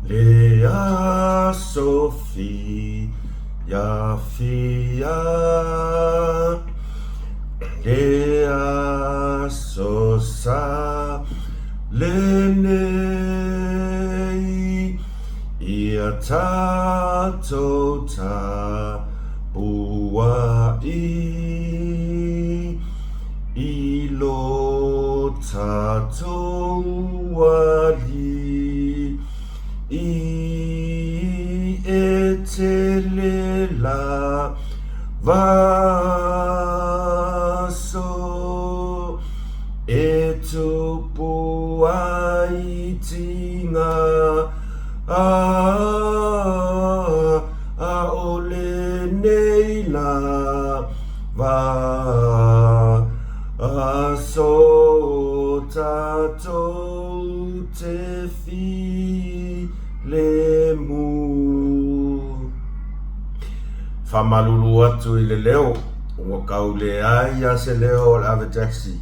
Le aso fiafia, le aso sa lenei, ia tatou tapuai i lo tatou Alii e tele lava aso e tupu ai tiga ʻaʻole nei lava aso tatou te filemu. Faamalulu atu i le leo, ua kau leai lava se leo o le ave taxi.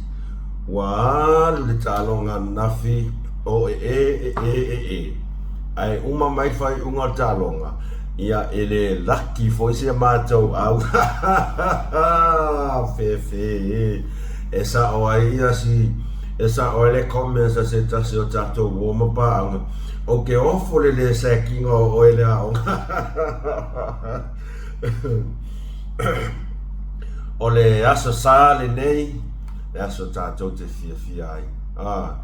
Ua alu le taaloga ananafi o e e e e e e. Ae uma mai le faaiuga o le taaloga, ia e le laki foi si a matou au fefe e. E sao ai ia si e sao ai le comments a se tasi o tatou uo ma paaga, Ou te ofo le le sack-ina o oe i le aoga. O le Aso Sa lenei, le aso tatou te fiafia ai. A,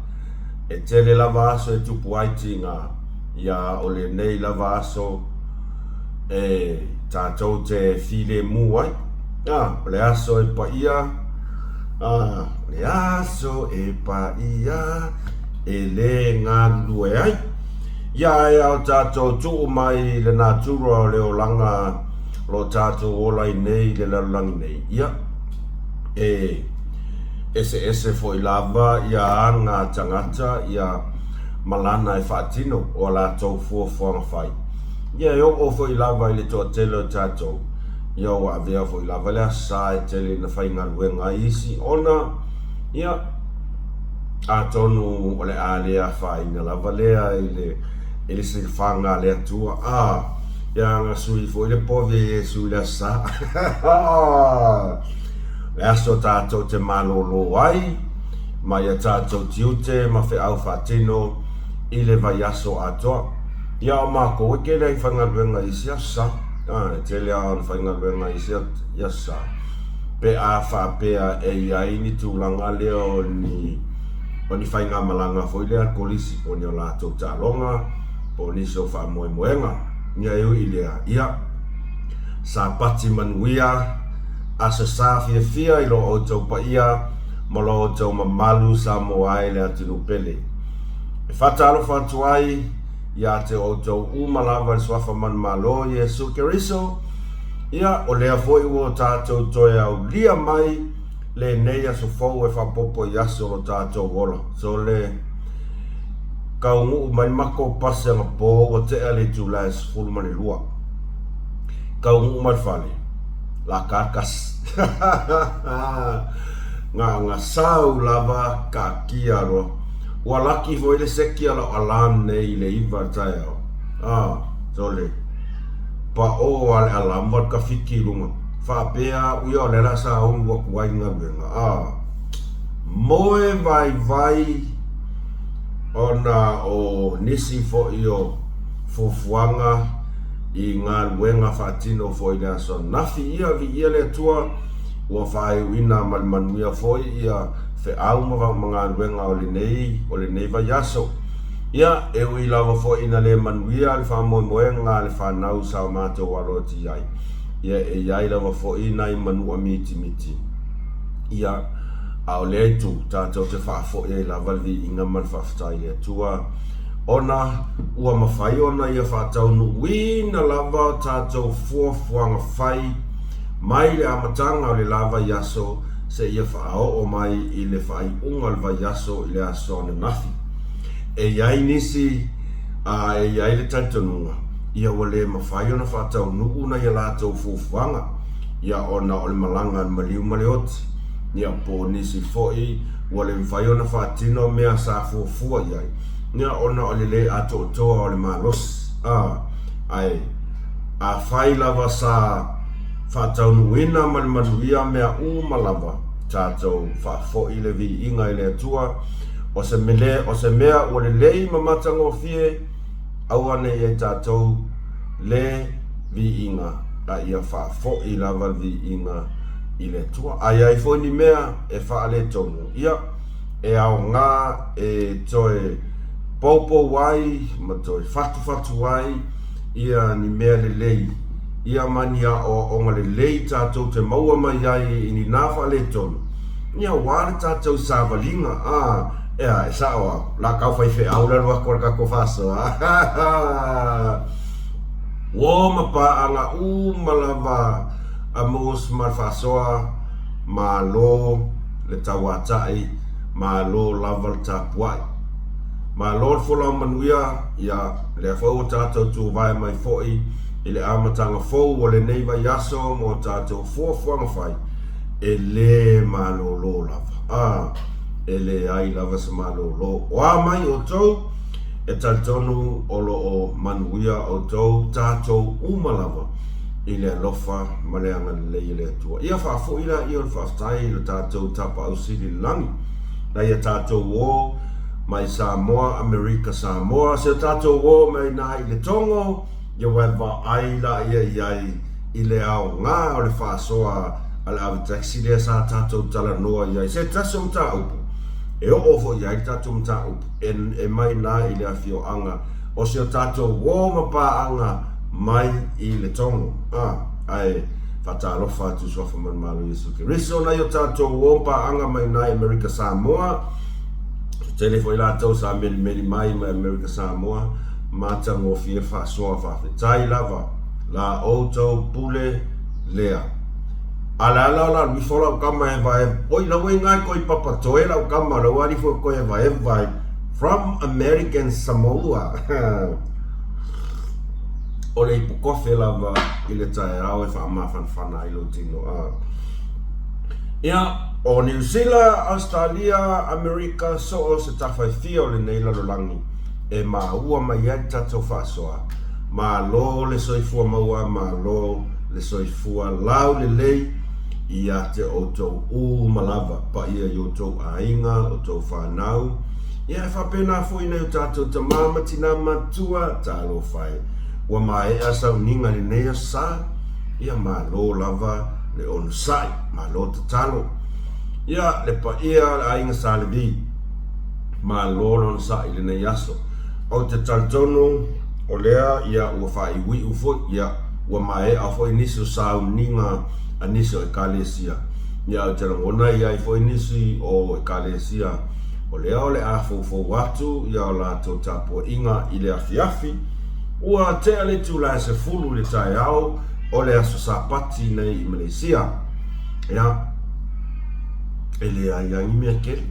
e tele lava aso e tupu ai tiga, ia o lenei lava aso e tatou te filemu ai. A, o le aso e paia, a, o le aso e paia e le galulue ai. Ia ae a o tatou tuu mai i le natura o le olaga o lo o tatou ola ai nei i le lalolagi nei, ia, e eseese foi lava ia aga a tagata ia ma lana e faatino o a latou fuafuaga fai. Ia e oo foi lava i le toatele o tatou, ia ua avea foi lava le Aso Sa e tele ina faigaluega ai isi ona, ia, atonu o le a le afaina lava lea i le i le silafaga a le Atua. A, ia na sui foi le povi e Iesu i le Aso Sa. Le aso tatou te malōlō ai ma ia tatou tiute ma feau faatino i le vaiaso atoa. Ia o makou e tele ai faigaluega i isi aso Sa. A, e tele lava ona faigaluega i isi aso Sa. Pe a faapea e i ai ni tulaga lea o ni o ni faigamalaga foi lea a le kolisi po o ni o latou taaloga po o nisi o faamoemoega. Ia e ui i lea, ia, Sapati manuia, Aso Sa fiafia i lo outou paia ma lo outou mamalu Samoa e le atunuu pele. E faatalofa atu ai ia te outou uma lava i le Suafa Manumalo Iesu Keriso, ia, o lea foi ua tatou toe aulia mai lenei aso fou e faaopoopo i aso o lo tatou ola. So le taunuu mai le matou pasi anapo ua tea le itula e 12. Taunuu mai le fale, laka le tasi. Na ona sau lava taatia loa. Ua laki foi le seki a lau alarm nei i le 9 i le taeao. Ah, sole. Paʻō a le alarm ua tafiti i luga. Faapea au ia o lea o le a saulu atu ai i galuega. Ah, moe vaivai ona o nisi foi o fuafuaga i galuega faatino foi i le aso ananafi. Ia, viia le Atua, ua faaiuina ma le manuia foi ia feau ma galuega o lenei, o lenei vaiaso. Ia, e ui lava foi ina le manuia le faamoemoega a le fanau sa o matou alo atu i ai, ia e i ai lava foi nai manua mitimiti, ia, a o lea itu, tatou te faafoi ai lava le viiga ma le faafetai i le Atua, ona ua mafai ona Ia faataunuuina lava tatou fuafuaga fai mai le amataga o le la vaiaso seia faaoo mai i le faaiuga o le vaiaso i le aso ananafi. E i ai nisi, a e i ai le talitonuga, ia ua le mafai ona faataunuu nai a latou fuafuaga, ia ona o le malaga a le maliu ma le oti, ia po o nisi foi ua le mafai ona faatino mea sa fuafua i ai. Ia, ona o le lē atoatoa o le malosi, a, ae afai lava sa faataunuuina ma le manuia mea uma lava, tatou faafoi le viiga i le Atua, o se mele, o se mea ua lelei ma matagofie, aua ne i ai tatou le viiga, a ia faafoi lava le viiga i le Atua. A i ai foi ni mea e faaletonu, ia, e aoga e toe poupou ai ma toe fatufatu ai ia ni mea lelei, ia ma ni aoaoga lelei tatou te maua mai ai i ni nā faaletonu, ia aua le tatou savaliga, a, ea, e sao au, la kau faifeau le alu atu a le tatou faasoa. Uo ma paaga uma lava a Moose ma le faasoa, malo le tauatai, malo lava le tapuai. Malo le folau manuia, ia, lea foi ua tatou tuvae mai foi i le amataga fou o lenei vaiaso mo tatou fuafuaga fai, e le malolo lava. A, e leai lava se malolo. O a mai outou, e talitonu o lo o manuia outou, tatou uma lava i le alofa ma le agalelei o le Atua. Ia faafoi laia o le faafetai i lo tatou Tapaau Sili i le Lagi, na ia tatou o mai Samoa, Amerika Samoa, si o tatou o mai ina i le Togo, ia ua e vaai laia i ai i le aoga o le faasoa a le ave taxi lea sa tatou talanoa i ai. Se tasi o mataupu e oo foi i ai le tatou mataupu e mai ina i le afioaga o si o tatou uo ma paaga mai i le Togo. A, ae faatalofa atu i Suafa Manumalo Iesu Keriso nai o tatou uo ma paaga mai ina i Amerika Samoa. Tele foi latou sa melimeli mai mai Amerika Samoa, matagofie faasoa faafetai lava la outou pule lea. A le ala o la alu ifo lau kama e vae, oi la ua inga i koi papa toe lau kama, la ua alu ifo koe e vaevae from American Samoa. O le ipu kofe lava i le taeao e faamafanafana ai lou tino. A. Ia, o Niu Sila, Ausetalia, Amerika, so o se tafa e fia o lenei lalolagi e maua mai ai le tatou faasoa. Malo le soifua maua, malo le soifua laulelei ia te outou uma lava, paia i outou aiga, outou fanau, ia e faapena foi nai o tatou tama ma tina matua, talofa e, ua maea sauniga i lenei aso sa, ia malo lava le onosai, malo tatalo. Ia le paia o le aiga Sa Levi, malo le onosai i lenei aso. Ou te talitonu o lea ia ua faaiuiu foi, ia ua maea foi nisi o sauniga a nisi o Ekalesia. Ia ou te lagona e i ai foi nisi o Ekalesia o lea o le a foufou atu ia o latou tapuaiga i le afiafi. Ua tea le itula e 10 i le taeao o le aso Sapati nei i Maleisia. Ia, e leai lava ni mea tele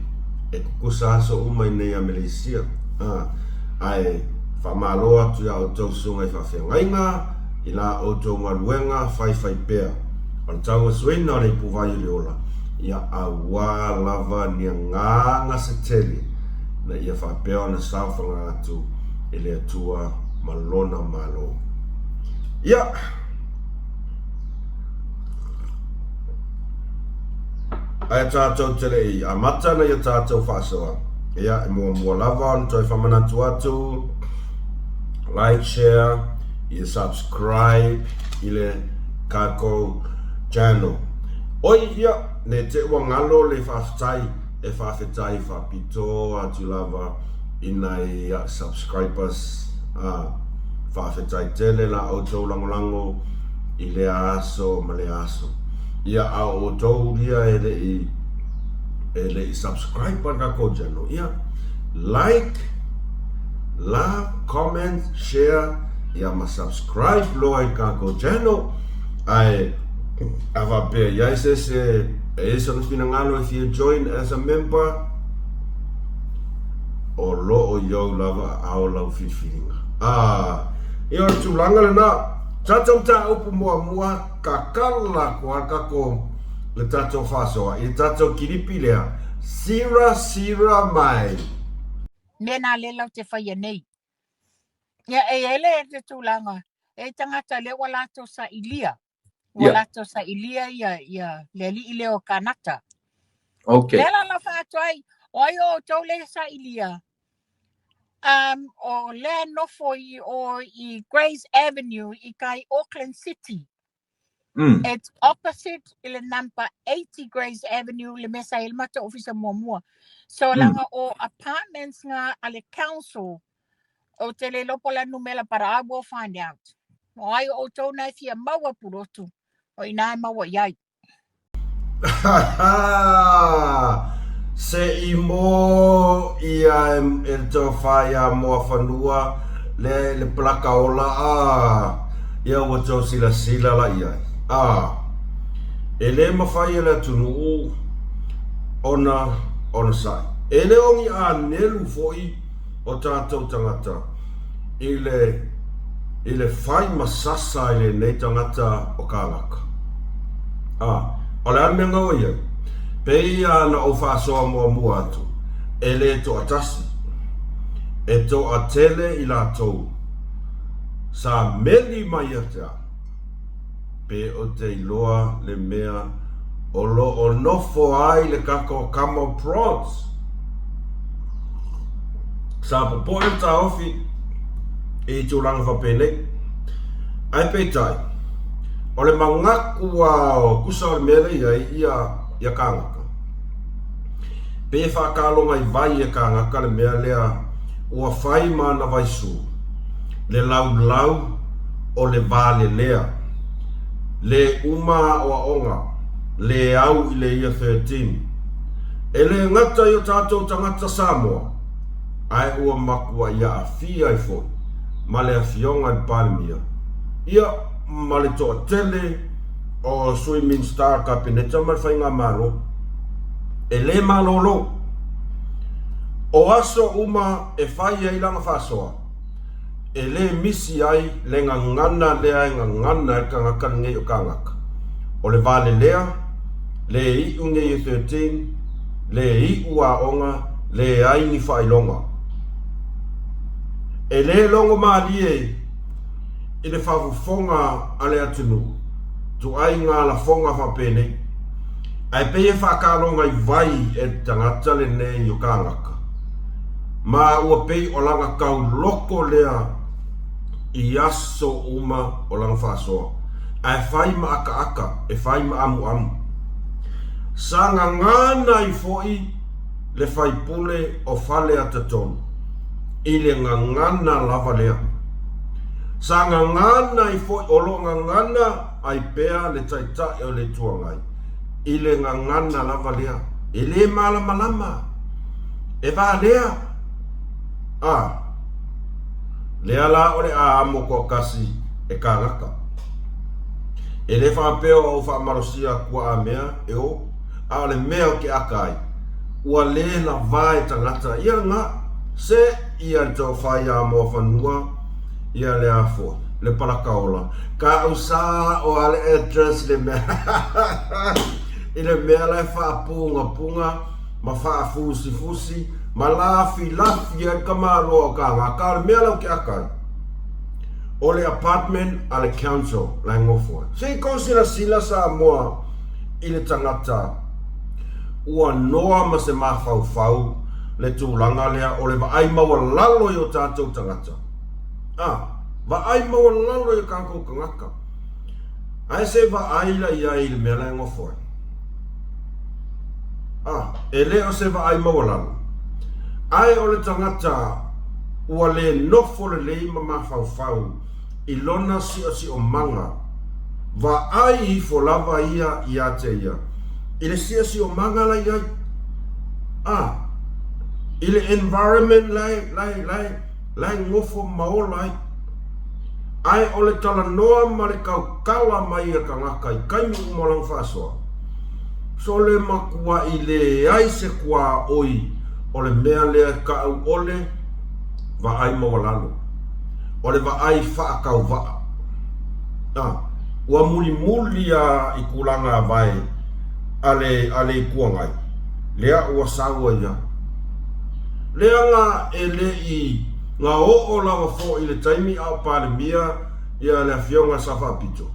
e kukusa aso uma i nei a Maleisia. Ae faamalo atu iā outou susuga i faafeagaiga i la outou galuega faifaipea o le tauasuina o le ipuvai o le ola, ia auā lava ni agaga se tele na ia faapea ona saofaga atu i le Atua ma Lona Malo. Ia! Ae tatou te le i amata ana ia tatou faasoa, ia, e muamua lava ona toe faamanatu atu, like, share, ia subscribe i le tatou channel. Oi, ia, ne te ua galo le faafetai, e faafetai faapitoa atu lava i nai subscribers. A, faafetai tele la outou lagolago i lea aso ma lea aso. Ia, a o outou lia e le i e le i subscribe pa le tatou channel, ia, like, love, comment, share, ia ma subscribe loa i le tatou channel. Ae a faapea i ai se isi e i ai sona finagalo e fia join as a member, o lo o i ou lava aao lau filifiliga. A, ia o le tulaga lena. Tatou mataupu muamua Kakala atu a tatou le tatou faasoa i le tatou kilipi lea, Sira Sira Mai. Mea na lea latou te faia nei. Ia, e i ai le, le tulaga, e i tagata lea ua latou sailia. Ua latou sailia ia, ia le alii lea o Kanata. Okay. Lea la la fai atu ai, o ai o outou lea sailia, o lea nofo i o i Grays Avenue i kai Auckland City. It's opposite i le number 80 Grays Avenue le mea sa i ai le matou ofisa muamua. So leaga o apartments nga a le council ou te le iloa po o le a numera but I will find out. O ai o outou na e fia maua pulotu, o i ina e maua i ai. Se i mō ia e le tofa iā Moafanua le le palaka ola a ia ua tou silasila la i ai. A e le mafai e le atunuu ona onosai. E le o ni ānelu foi o tatou tagata i le i le fai ma sasa i lenei tagata o kānaka. A, o le a le mea gaua i ai? Pei a na ou faasoa muamua atu, e le toatasi, e toatele i latou sa meli mai ia te au. Pe o te iloa le mea o lo o nofo ai le kako kama prawns. Sa popoe le taofi i tulaga faapenei. Ae peitai, o le manatu a o tusa o le mea lea i ai ia, ia kānaka. Pe faakaloga i vai e kānaka le mea lea ua fai ma ana vaisū, le laulau o le valelea, le uma aoaoga, le au i le ia 13. E le gata i o tatou tagata Samoa, ae ua matuai aafia ai foi ma le Afioga i le Palemia, ia, ma le toatele o Sui Minisita o le Kapeneta ma le Faigamalo. E le malolo. O aso uma e fai ai lana faasoa, e le misi ai le gagana lea e gagana ai le tagata lenei o kānaka. O le valelea, le iʻu nei e 13, le iʻu aoga, leai ni faailoga. E le logo malie i le faafofoga a le atunuu tuaiga lafoga faapenei, ae pei e faakaloga i vai e le tagata lenei o kānaka, ma ua pei o lana tauloko lea i aso uma o lana faasoa, ae fai ma akaaka, e fai ma amuamu. Sa gagana ai foi le faipule o Faleata 3 i le gagana lava lea. Sa gagana ai foi, o lo o gagana ai pea le Taitai o le Itu Agai i le gagana lava lea. E le malamalama, e valea. A, lea la o le a amo toatasi e kānaka. E le faapea o ou faamalosia atu a mea e o, a o le mea ou te aka ai, ua le lavā e tagata ia lena, se ia le tofa iā Moafanua, ia le a foi, le palakaola, ka u sa o a le address i le mea i le mea la e faapugapuga ma faafusifusi ma lafilafi ai le tamaloa o kānaka, a o le mea la ou te aka ai, o le apartment a le council la e nofo ai. Se i kou silasila Samoa i le tagata ua noa ma se mafaufau le tulaga lea o le vaai maualalo i o tatou tagata. A, vaai maualalo i o tatou tagata. Ae se vaai la i ai i le mea la e nofo ai. A, e le o se vaai maualalo. Ae o le tagata ua le nofo lelei ma mafaufau i lona siosiomaga, vaai ifo lava ia ia te ia i le siosiomaga la i ai. A, i le environment la e, la e, la e, la e nofo ma ola ai. Ae o le talanoa ma le tautala mai a tagata i taimi uma o lana faasoa, so le matuai leai se tuaoi o le mea lea e ta'u o le vaai maualalo, o le vaai faatauvaa. A, ua mulimuli a i tulaga avae a le, a le Itu Agai, lea ua sau ai a. Leaga e le i gaoo lava foi i le taimi a o Palemia ia le Afioga Sa Faapito,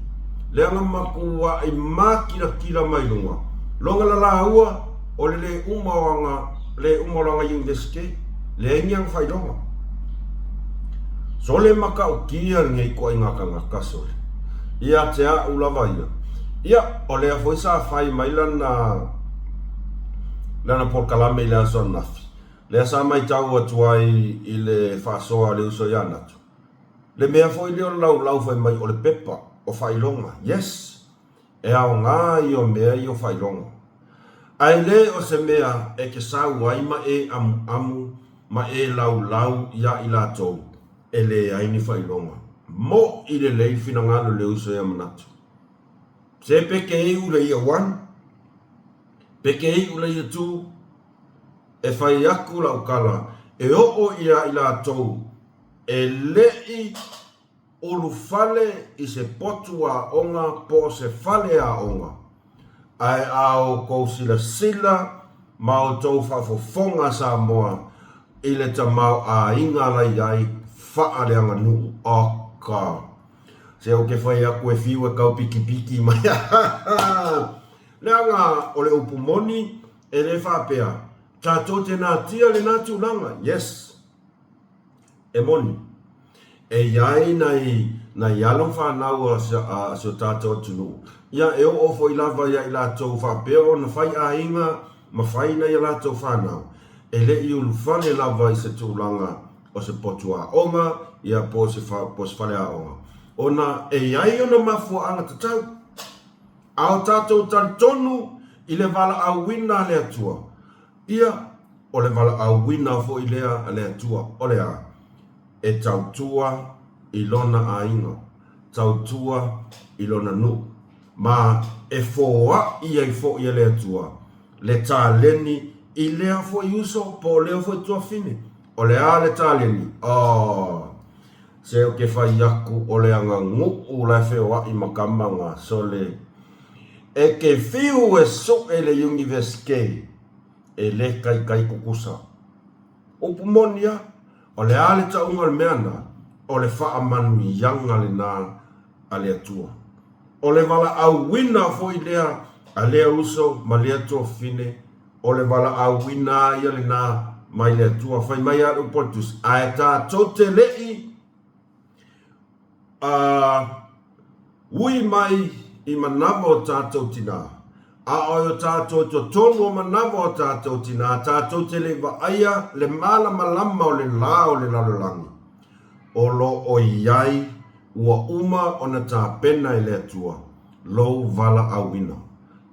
leaga matua'i makilatila mai luga loga la laua o le le uma o aga le uma o laga Iunivesite, leai ni aga faailoga. Sole matautia lenei ituaiga tagata sole. Ia te a'u lava ia. Ia, o lea foi sa fai mai lana lana polokalame i le aso ananafi, lea sa matau atu ai i le faasoa a le uso ia Natu, le mea foi lea o le laulau fai mai o le pepa o faailoga. Yes! E aoga ia o mea ia o faailoga. Ae le o se mea e te sau ai ma e amuamu ma e laulau iā i latou e leai ni faailoga. Moʻi lelei le finagalo i le uso ia manatu. Se pe ke iu le year one, pe ke iu le year two, e fai aku lau tala e oo iā i latou e leʻi ulufale i se potu aoga po o se fale aoga, ae a outou silasila ma outou faafofoga Samoa i le tamaoaiga la i ai faaleaganuu, aka! Se ou te fai atu e fiu e tau pikipiki mai Leaga o le upu moni e le faapea tatou te natia lena tulaga, yes! E moni, e i ai nai, nai alo ma fanau a si, a si o tātou atunuu, ia e oo foi lava ia i latou faapea ona fai aiga ma fai nai a latou fanau, e le i ulufale lava i se tulaga o se potu aoga, ia po o se, po o se fale aoga, ona e i ai ona mafuaaga tatau. A o tātou talitonu i le valaauina a le Atua, Ia, o le valaauina foi lea a le Atua, o le a? E tautua i lona aiga, tautua i lona nuu, ma e foai ai foi e le Atua le taleni i lea foi uso po o lea foi tuafine. O le a le taleni? Oh! Se ou te fai aku o le aganuu la e feoai ma kama ga sole. E te fiu e suʻe le Iunivesite e le kaikai kukusa. Upu moni a, o le a le tauga o le mea na? O le faamanuiaga lena a le Atua. O le valaauina foi lea a lea uso ma lea tuafafine, o le valaauina ia lena mai le Atua. Fai mai a le upu a le Tusi, ae tatou te le i A ui mai i manawa o tātou tinā, a o i o tātou totonu o manawa o tātou tinā, tātou te le i vaaia le mālamalama o le lā o le lalolagi, o lo o i ai ua uma ona tapena e le Atua lou valaauina.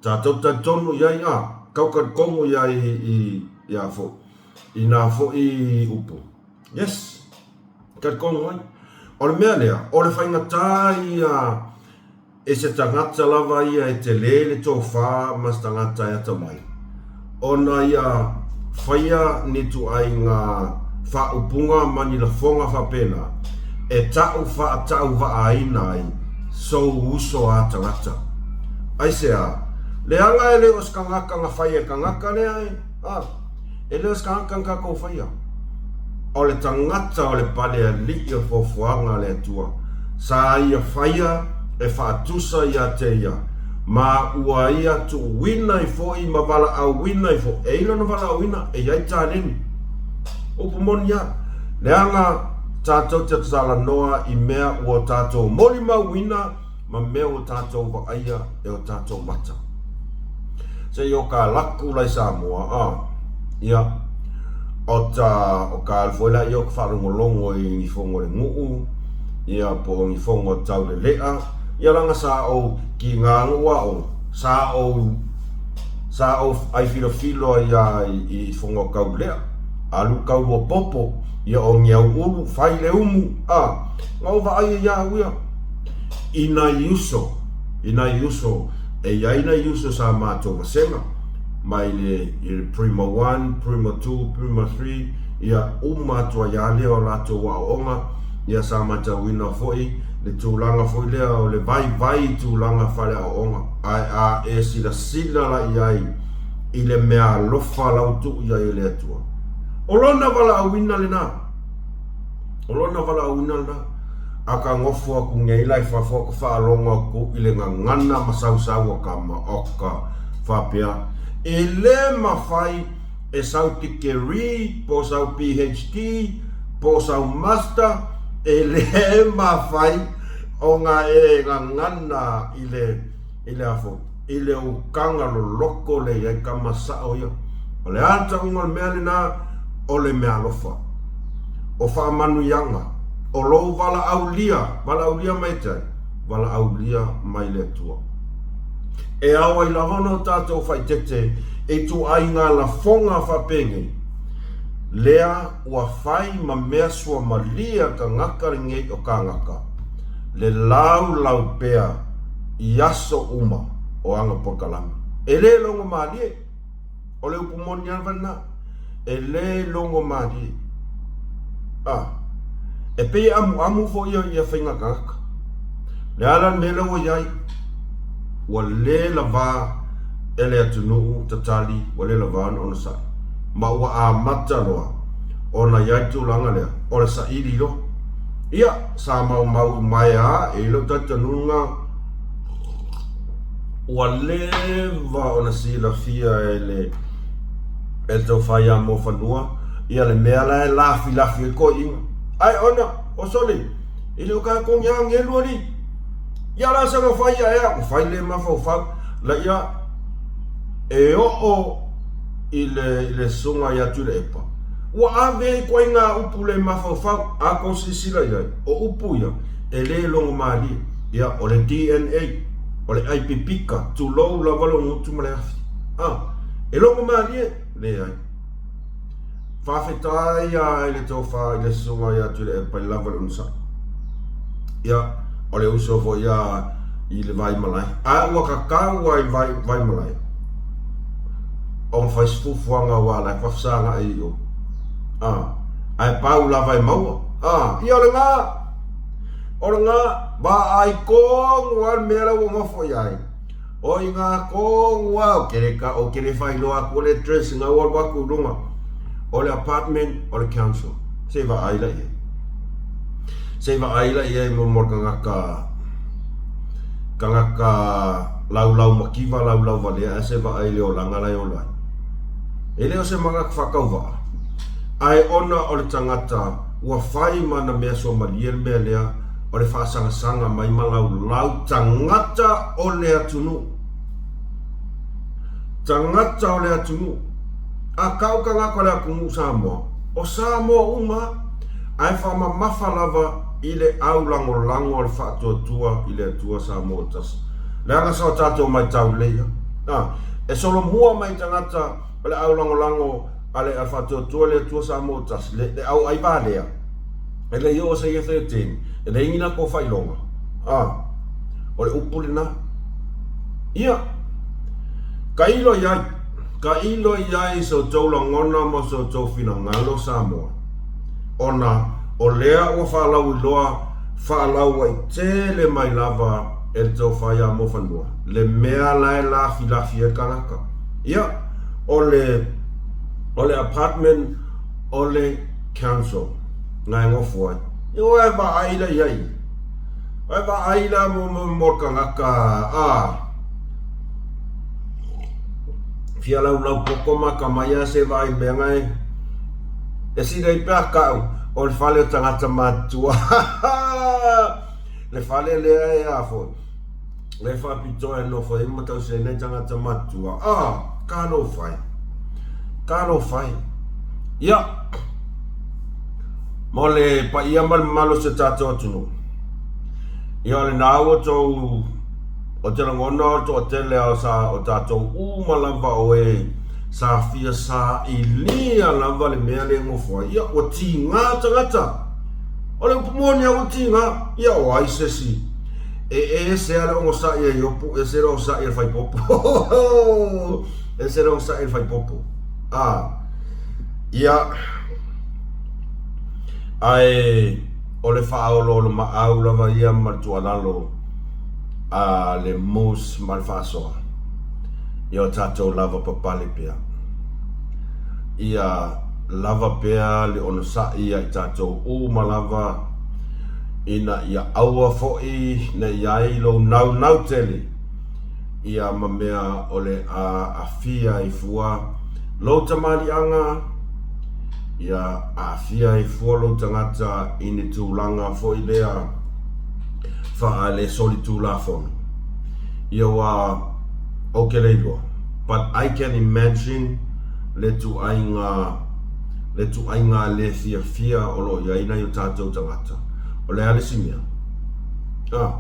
Tātou talitonu i ai, a, kau talitonu i ai i, i a foi, i nā foi upu. Yes. Talitonu ai. O le mea lea, o le faigata ia e se tagata lava ia e tele le tofa ma se tagata e atamai, ona ia faia ni ituaiga faaupuga ma ni lafoga faapena e ta'u faatauvaaina ai sou uso a tagata. Aisea? Leaga e le o se tagata na fai e tagata lea e, a. E le o se tagata na tatou faia. O le tagata o le palealii o fuafuaga a le Atua, sa ia faia e faatusa ia te ia, ma ua ia tuuina ai foi ma valaauina ai foi. E i ai lona valaauina, e i ai taleni. Upu moni a, leaga tatou te talanoa i mea ua tatou molimauina ma mea ua tatou vaaia e o tatou mata. Se i o ka laku la i Samoa, a, ia, o ta, o ka alu foi la ia o ka faalogologo i ni fono o le nuu, ia, po o ni fono tau le lea, ia laga sa ou ki ngā nuu a o, sa ou, sa ou ai filofilo ai a i, i fono tau lea, alu kau lua popo, ia o ni au ulu, fai le umu, a, na ou vaai ai a au ia, i nai uso, i nai uso, e i ai nai uso sa matou vasega, mai le, i le Prima One, Prima Two, Prima Three, ia uma atu ai lava lea o latou aoaoga, ia sa matauina foi le tulaga foi lea o le vaivai i tulaga faaleaoaoga, ae a e silasila la i ai i le meaalofa la ua tuu i ai e le Atua. O lona valaauina lena. O lona valaauina lena. A ka gofo aku nei la i fafo ka faalogo aku i le gagana ma sausau a kama oka faapea, E le mafai e sau tikeri po o sau PHD po o sau master, e le mafai ona e gagana i le i le a foi, i le ukaga loloko lea i ai kama sao ia. O le a le tauga o le mea lena? O le meaalofa, o faamanuiaga, o lou valaaulia, valaaulia mai te ai? Valaaulia mai le Atua. E ao ai lava ona o tatou faaeteete i ituaiga lafoga faapenei, lea ua fai ma mea suamalie a tagata lenei o kānaka, le laulau pea i aso uma o ana polokalame. E le logo malie. O le upu moni lava lena. E le logo malie. A, e pei e amuamu foi ia, ia faiga tagata. Le a la le mea lea ua i ai? Ua le lavā e le atunuu tatali, ua le lavā ona onosai. Ma ua amata loa ona i ai le tulaga lea, o le saili loa. Ia, sa maumau umaea a, e i ai lou talitonuga, ua leva ona silafia e le e le taufai ia Muafanua ia le mea la e lafilafi ai toeaiina. Ae ona, o sole, e le o tatou ni agelu alii. Ia la saga fai ia ea, ua fai le mafaufau, la ia e oo i le, i le susuga ia Tuilaepa, ua ave ai ituaiga upu le mafaufau, a tou silasila i ai, o upu ia, e le logomalie. Ia, o le DNA, o le ai pipika, tulou lava lou gutu ma le afi. A, e logomalie? Leai. Faafetai lava i le tofa i le susuga ia Tuilaepa i le lava o le onosai. Ia, o le uso foi ia i le Vaimalae. Ae ua tatau lava i le Vaimalae ona fai se fuafuaga aua o la e faafesagai i o. A, ae pau lava e maua. A, ia o lena, o lena, vaai tonu lava le mea la ua nofo i ai. O i ngā tonu lava, ou te le, ou te le faailoa atu le address na ua alu atu i luga o le apartment o le council. Se i vaai la i ai. Se i vaai la i ai mo mo le tagata tagata laulau mativa laulau valea ae se vaai i le olaga la e ola ai. E le o se manatu faatauvaa, ae ona o le tagata ua fai ma ana mea suamalie le mea lea o le faasagasaga mai ma laulau tagata o le atunuu. Tagata o le atunuu. A kau tagata o le atunuu Samoa, o Samoa uma ae faamamafa lava i le au lagolago a le faatuatua i le Atua Samoa tasi. Leaga sa o tatou maitau lelei a. A, e solomua mai tagata o le au lagolago a le faatuatua i le Atua Samoa tasi, le, le au ai valea, e le i oo se ia 13, e leai ni latou faailoga. A, o le upu lena. Ia, tailo i ai, tailo i ai so outou lagona ma so outou finagalo Samoa, ona o lea ua faalauiloa faalauaitele mai lava e le tofa ia Mofanua le mea la e lafilafi ai le tagata. Ia, o le, o le apartment o le council na e nofo ai. Ia ua e vaai la i ai. Ua e vaai la mo, mo, mo le tagata, a, fia laulau poto ma atamai a se vaai mea na e, e silai pea kau o le fale o tagata matutua. Le fale lea e a foi. Le faapitoa e nofo ai ma tausi ai tagata matutua. Ah, talofa e. Talofa e. Ia, mo le paia ma le mamalu o si o tatou atunuu. Ia, o lena ua tou, ou te lagona o le toatele o sa o tatou uma lava o e sa fia sailia lava le mea lea e nofo ai. Ia, ua tiga tagata. O le upu moni lava ua tiga. Ia, o ai se isi e ese lava le onosai a Iopu, ese le onosai a le faaipopo. Ese le onosai a le faaipopo. A, ia, ae o le faaoloolomaau lava ia ma le tuualalo a le Moose ma le faasoa, ia o tatou lavapapale pea. Ia. lava pea le onosai ia i tatou uma lava ina ia aua foi ne i ai lou naunau tele ia ma mea o le a aafia ai fua lou tamaliiaga, ia aafia ai fua lou tagata i ni tulaga foi lea faale-solitulafono. Ia ua ou te le iloa, but I can imagine le tuaiga le tuaiga le fiafia o lo o i ai nai o tatou tagata. O le a le isi mea? A,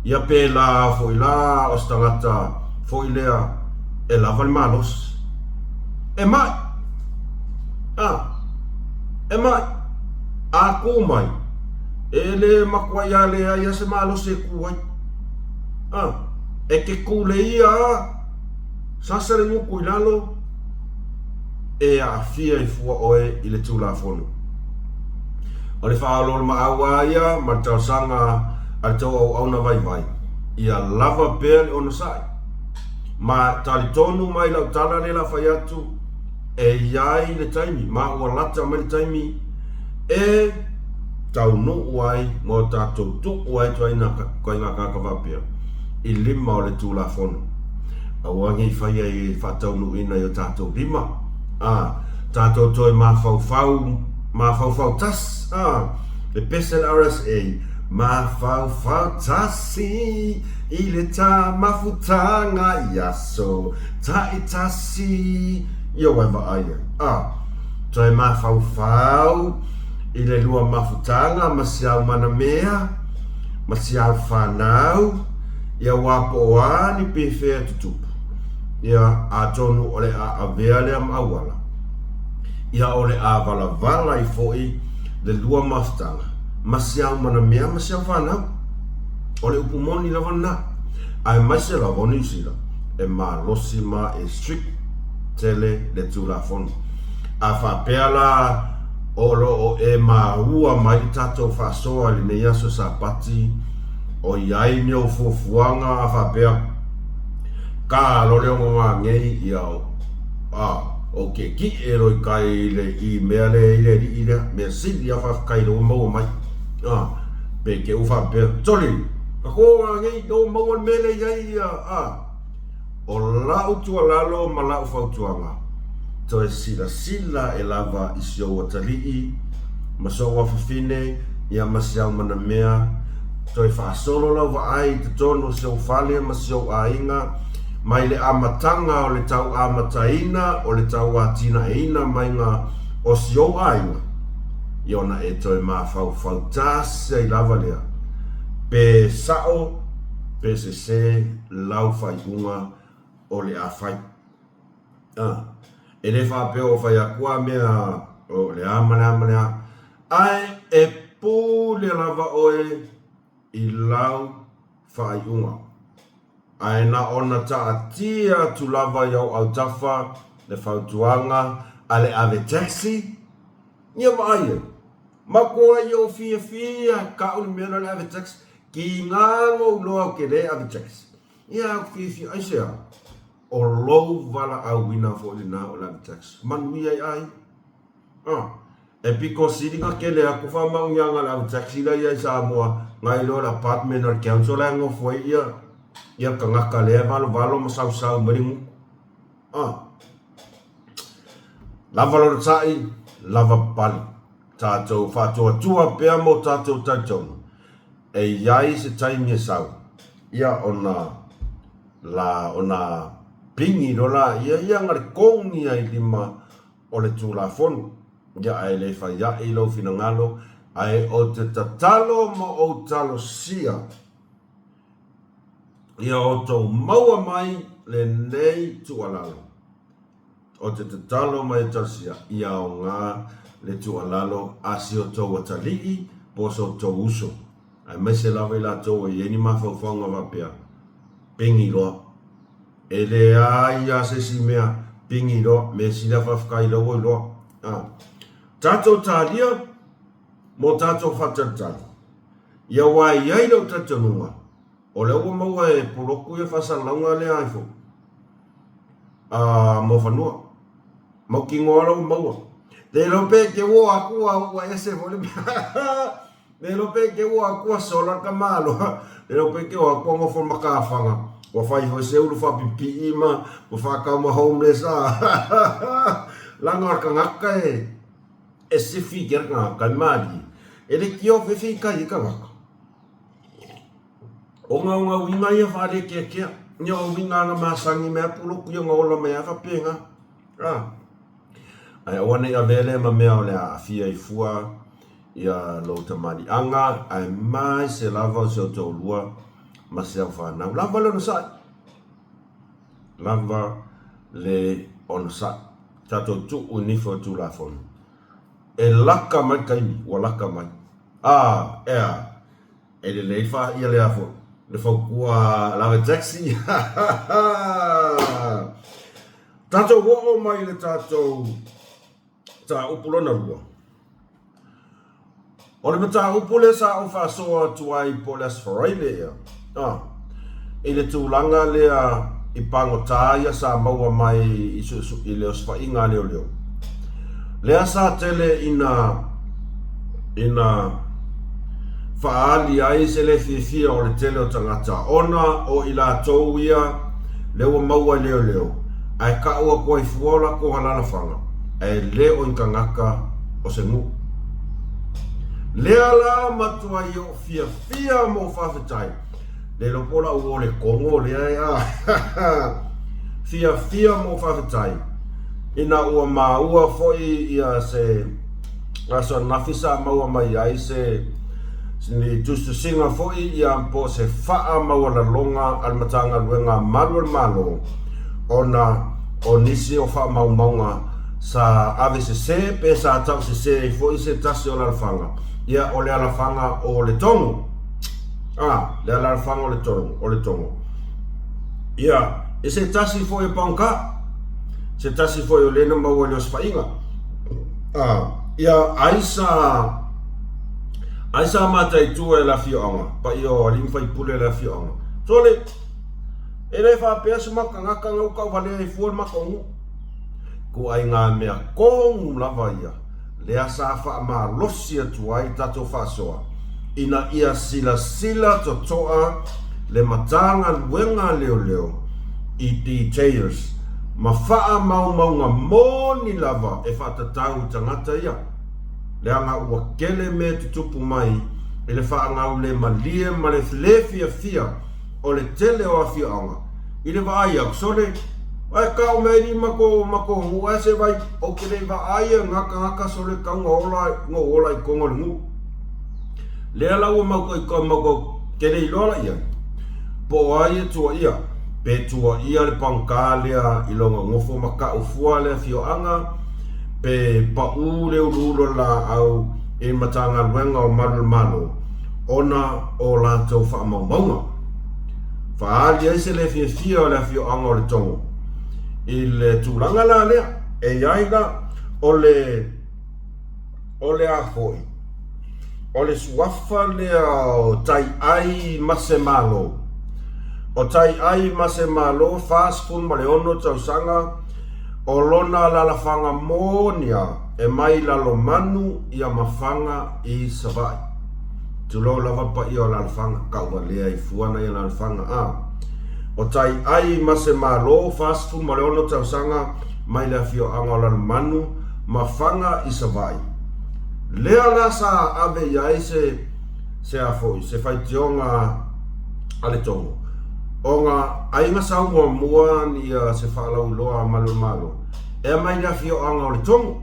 ia pēlā foi la o se tagata foi lea e lava le malosi. E mai! A, e mai! A kū mai, e le matuai a leai a se malosi e kū ai. A, e te kūleia a, sasa le nuku i lalo, e aafia i fua oe i le Tulafono. O le faaoloolomaau a ia ma le talosaga a le tou auauna vaivai, ia lava pea le onosai. Ma talitonu mai lau tala lea la fai atu, e i ai le taimi, ma ua lata mai le taimi e taunuu ai ma o tatou tuu ai ituaiga tagata faapea i lima o le Tulafono. Aua ne i faia i faataunuuina i o tatou lima, ā, tatou toe mafaufau, mafaufau tasi, ā, le pese le RSA, mafaufau tasi i le tā mafutaga i aso taitasi, ia wai vaai ai, ā, toe mafaufau i le lua mafutaga ma si au manamea, ma si au whanau, Ia wā po o a ni pēwhea tutupu. Ia, atonu o le a avea lea ma auala. Ia o le a valavala i foʻi le lua mafutaga, ma si au manamea ma si au fanau. O le upu moni lava lena. Aemaise lava o Niu Sila, e malosi ma e strict tele le Tulafono. A faapea la o lo o e maua mai le tatou faasoa i lenei aso Sapati, ʻOiai ni ou fuafuaga a faapea, Ka lo le ogogagei ia o, a, o ke kiʻe loi kai i le i mea le i le aliʻi lea, mea sili a faafetai le ua maua mai. A, pe ke u faapea, Soli, ka kogagei le ua maua le mea le i ai ia, a. O la'u tuualalo ma la'u fautuaga, toe silasila e lava i si ou atalii ma sou afafine ia ma si au manamea, toe faasolo lau vaai i totonu o si ou fale ma si ou aiga, mai le amataga o le tau amataina o le tau atinaeina maiga o si ou aiga, ia ona e toe mafaufau tasi ai lava lea, pe sa'o pe sesē lau faaiuga o le a fai. A, e le faapea ua fai atu a mea o le a ma le a ma le a, ae e pule lava oe i lau faaiuga. Ae na ona taatia atu lava i ou autafa le fautuaga a le ave taxi, ia vaai ai. Matua i ou fiafia kaʻu le mea lea o le ave taxi, ki ngā lou loa ou te le ave taxi. Ia au fiafia, aisea? O lou valaauina foi lena o le ave taxi. Manuia i aiga. Ah, e pito sili na kele atu faamanuiaga a le ave taxi la ia i Samoa nai lo le apartment a le council la e nofo ai ia ia tagata lea e valovalo ma sausau mai le gutu. Ah. Lava lona taʻi, lava papali. Tatou faatuatua pea mo tatou talitonu, e i ai se taimi e sau, ia ona la ona pigi loa laia ia na le kogi ai lima o le Tulafono. Ia ae le fai aʻe i lou finagalo, ae ou te tatalo ma ou talosia ia outou maua mai lenei tuualalo. O te tatalo mai e talosia ia aoga le tuualalo a si outou atalii po o so outou uso, aemaise lava i latou ua i ai ni mafaufauga faapea, Pigi loa. E leai lava se isi mea, pigi loa. Mea sili lava faafetai i lau ua iloa. A. Tatou talia mo tatou faatalitali. Ia aua e i ai lou talitonuga, o lea ua maua e poloku ia faasalalauga lea ai foi a mo fanua. Mautinoa la ua maua. Le iloa pe ke uo aku a ua ese foi le mea. Le iloa pe ke uo aku a sola le tamaloa. Le iloa pe ke o aku a gofo ma kafaga. Ua fai foi se ulu faapipii ma ma faatau ma homeless a. Laga o le tagata e e sifi i ke tagata e malie. E le tio fefe i kai e tagata. O nga o nga uiga ia faalekeakea. Ia o uiga na masani mai a puloku ia na ola mai a faapena. A. Ae aua ne i avea lea ma mea o le a aafia ai fua ia lou tamaliiaga, aemaise lava o si ou toalua ma si au fanau. Lava le onosai. Lava le onosai. Tatou tuu i nifo o le Tulafono. E laka mai le taimi, ua laka mai. A, ea. E lelei faia lea foi le fautua lava taxi. Tatou oo mai i le tatou mataupu lona lua. O le mataupu lea sa ou faasoa atu ai po o le Aso Faraile ea, a, i le tulaga lea i pagota ia sa maua mai i, i le osofaiga a leoleo. Lea sa tele ina ina faaali ai se le fiafia o le tele o tagata ona o i latou ia lea ua maua i leoleo ae kau atu ai fua o latou alalafaga ae le o ni tagata o se nuu. Lea la matuai ou fiafia ma ou faafetai le iloa po o lau uo le kogo lea e a fiafia ma ou faafetai ina ua maua foi ia se aso ananafi sa maua mai ai se ni tusitusiga foi ia po o se faamaualaloga a le Matagaluega a Malu o le Malo ona o nisi o faamaumauga sa ave sese pe sa tau sese ai foi se tasi o alalafaga ia o le alafaga o le Togo. A, le alalafaga o le Togo, o le Togo. Ia, e se tasi foi o Pagota, se tasi foi o lea na maua i le osofaiga. A, ia, ai sa, ai sa mataitu e le afioaga, paia o alii ma faipule o le afioaga. Sole, e le faapea se matou tagata na ua tauvalea ai fua le matou nuu. Ituaiga mea tonu lava ia. lea sa faamalosi atu ai tatou faasoa ina ia silasila totoa le Matagaluega a Leoleo i details ma faamaumauga moni lava e faatatau i tagata ia, leaga ua tele mea tutupu mai i le faagaulemalie ma le le fiafia o le tele o afioaga i le vaai atu, sole, ae kau mea i matou matou nuu ae se vai ou te le vaai e nga tagata sole tau na ola na ou ola i totonu o le nuu. Lea la ua mau mau te le iloa la i ai po o ai e tuaia pe tuaia le pagota lea i lona nofo ma kau fua le afioaga pe paʻu le uluulu o le laau i le Matagaluega o Malu o le Malo ona o latou faamaumauga. Faaali ai se le fiafia o le afioaga o Letogo i le tulaga la lea. E i ai la, o le, o le a foi, o le suafa lea o Taiai Masemalo. O Taiai Masemalo, 46 tausaga, o lona alalafaga moni a e mai Lalomanu ia Mafaga i Savaii. Tulou lava paia o Alalafaga, tauvalea ai fua nai Alalafaga a. O Taiai Masemalo, 46 tausaga mai le afioaga o Lalomanu, Mafaga i Savaii. Lea la sa ave i ai se, se a foi, se faitioga a le Togo, ona aiga sau muamua ia se faalauiloa a Malu o le Malo, e aumai le afioaga o le Togo.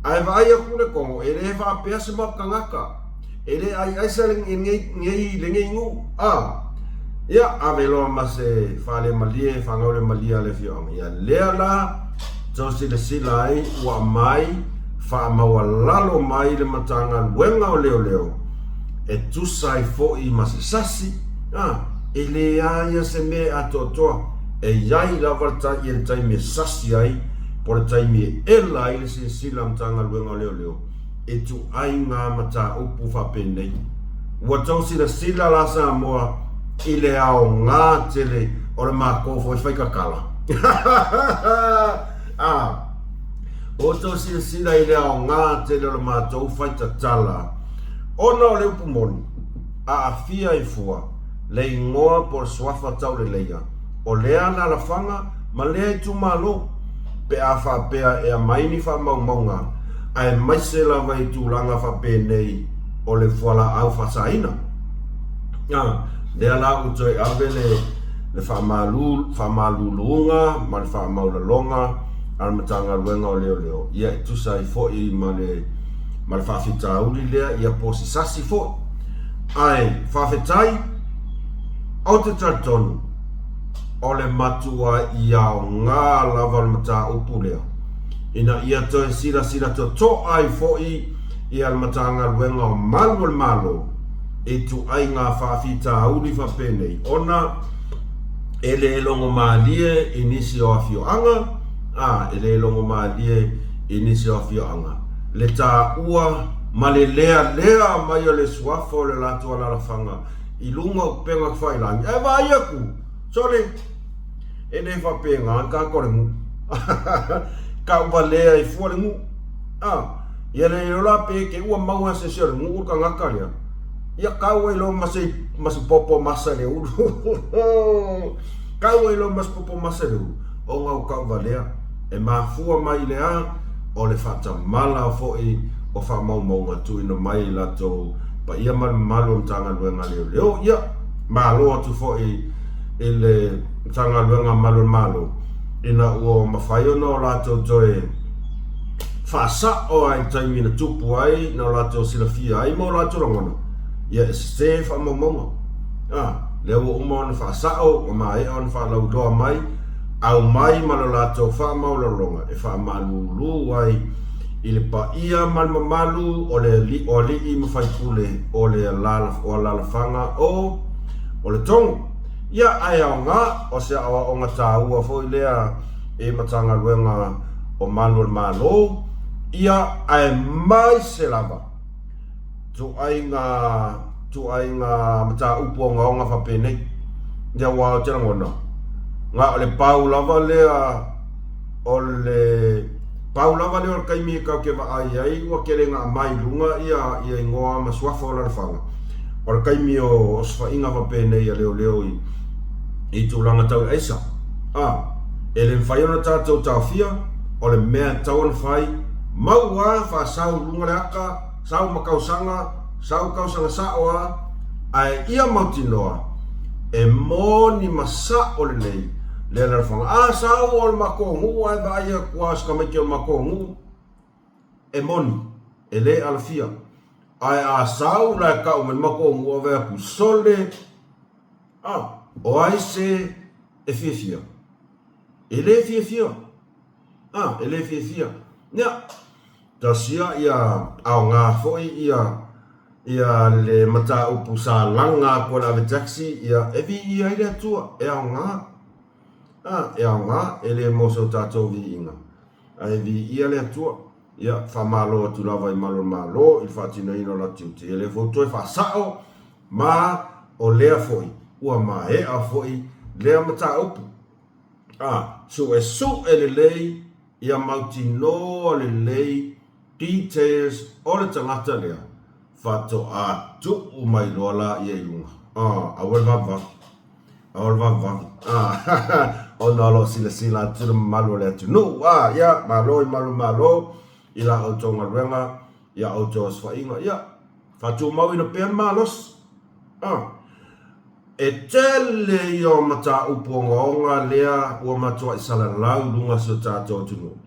Ae vaai atu le Togo, e le faapea se mau tagata, e le aiaisa lenei nuu, a, ia, ave loa ma se faalemalie, faagaulemalie a le afioaga. Ia lea la tau silasila ai ua aumai faamaualalo mai le Matagaluega o Leoleo e tusa ai foi ma se sasi, a, e leai a se mea e atoatoa, e i ai lava le taimi e sasi ai po o le taimi e ela ai le silasila a Matagaluega o Leoleo i ituaiga mataupu faapenei. Ua tau silasila la Samoa i le aoga tele o le matou foi faikakala. A. Outou silasila i le aoga tele o le matou faitatala ona o le upu moni, aafia ai fua le igoa po o le suafa tauleleia o lea alaalafaga ma lea itumalo pe a faapea e aumai ni faamaumauga aemaise lava i tulaga faapenei o le fualaau faasaina. A, lea la ua toe ave le le faamalu faamaluluga ma le faamaualaloga a le Matagaluega o Leoleo, ia e tusa ai foi ma le ma le faafitauli lea, ia po o se sasi foi. Ae faafetai, ou te talitonu o le matuai aoga lava o le mataupu lea ina ia toe silasila totoa ai foi ia le Matagaluega o Malu o le Malo i ituaiga faafitauli faapenei ona e le logomalie i nisi o afioaga, a, e le logomalie i nisi o afioaga le taua ma le lealea mai o le suafa o le latou alaalafaga i luga o upega tafailagi. Ae vaai atu, sole, e le faapena le tagata o le nuu. Tauvalea ai fua le nuu. A, ia le iloa la pe te ua maua se isi o le nuu le tagata lea. Ia kau ai loa ma se, ma se popo masa i le ulu. Kau ai loa ma se popo masa i le ulu, ona ua tauvalea. E mafua mai i le a? O le faatamala foi o faamaumauga tuuina mai i latou paia ma le mamalu o Matagaluega a Leoleo. Ia, malo atu foi i le Matagaluega a Malu o le Malo ina ua mafai ona o latou toe faasao ai i le taimi na tupu ai, na o latou silafia ai ma o latou lagona, ia e sese faamaumauga. A, lea ua uma ona faasao, ua maea ona faalauiloa mai, aumai ma lo latou faamaualaloga e faamalulu ai i le paia ma le mamalu o le o alii ma faipule o le o alaalafaga o o le Togo. Ia, ae aoga, o se aoaoga taua foi lea i Matagaluega o Malu o le Malo, ia, aemaise lava ituaiga ituaiga mataupu ogaoga faapenei. Ia, aua ou te lagona, na o le pau lava lea o le pau lava lea o le taimi e tatou te vaai ai ua tele ina aumai i luga ia ia igoa ma suafa o lalafaga, o le taimi o osofaiga faapenei a leoleo i i tulaga tau i aisa. A, e le mafai ona tatou taofia, o le mea e tatau ona fai, mau a faasau i luga le ata, sau ma tausaga, sau tausaga sao a, ae ia mautinoa e moni ma sao lelei le alaalafaga. A sau o le matou nuu ae vaai atu a o se tamaiti o le matou nuu, e moni, e le alafia. Ae a sau la e tau mai le matou nuu ave atu, sole, a, o ai se e fiafia? E le fiafia. A, e le fiafia. Ia, tasia ia aoga foi ia ia le mataupu sa laga atu e le ave taxi, ia e viia ai le Atua, e aoga. A, e aoga, e le mo so tatou viiga, ae viia le Atua. Ia, faamalo atu lava i malu o le Malo i le faatinoina o la tiute. Ia lea foi ua toe faasao ma o lea foi ua maea foi lea mataupu. A, suesue lelei ia mautinoa lelei details o le tagata lea faatoa tuu mai loa laia i luga. A, aua le vavevave. Aua le vavevave. A, ona o lo o silasila atu le mamalu o le atunuu. A, ia, malo i malu malo i la outou galuega, ia outou osofaiga. Ia, faatumauina pea le malosi. A. E tele ia o mataupu ogaoga lea ua matuai salalau i luga o si o tatou atunuu,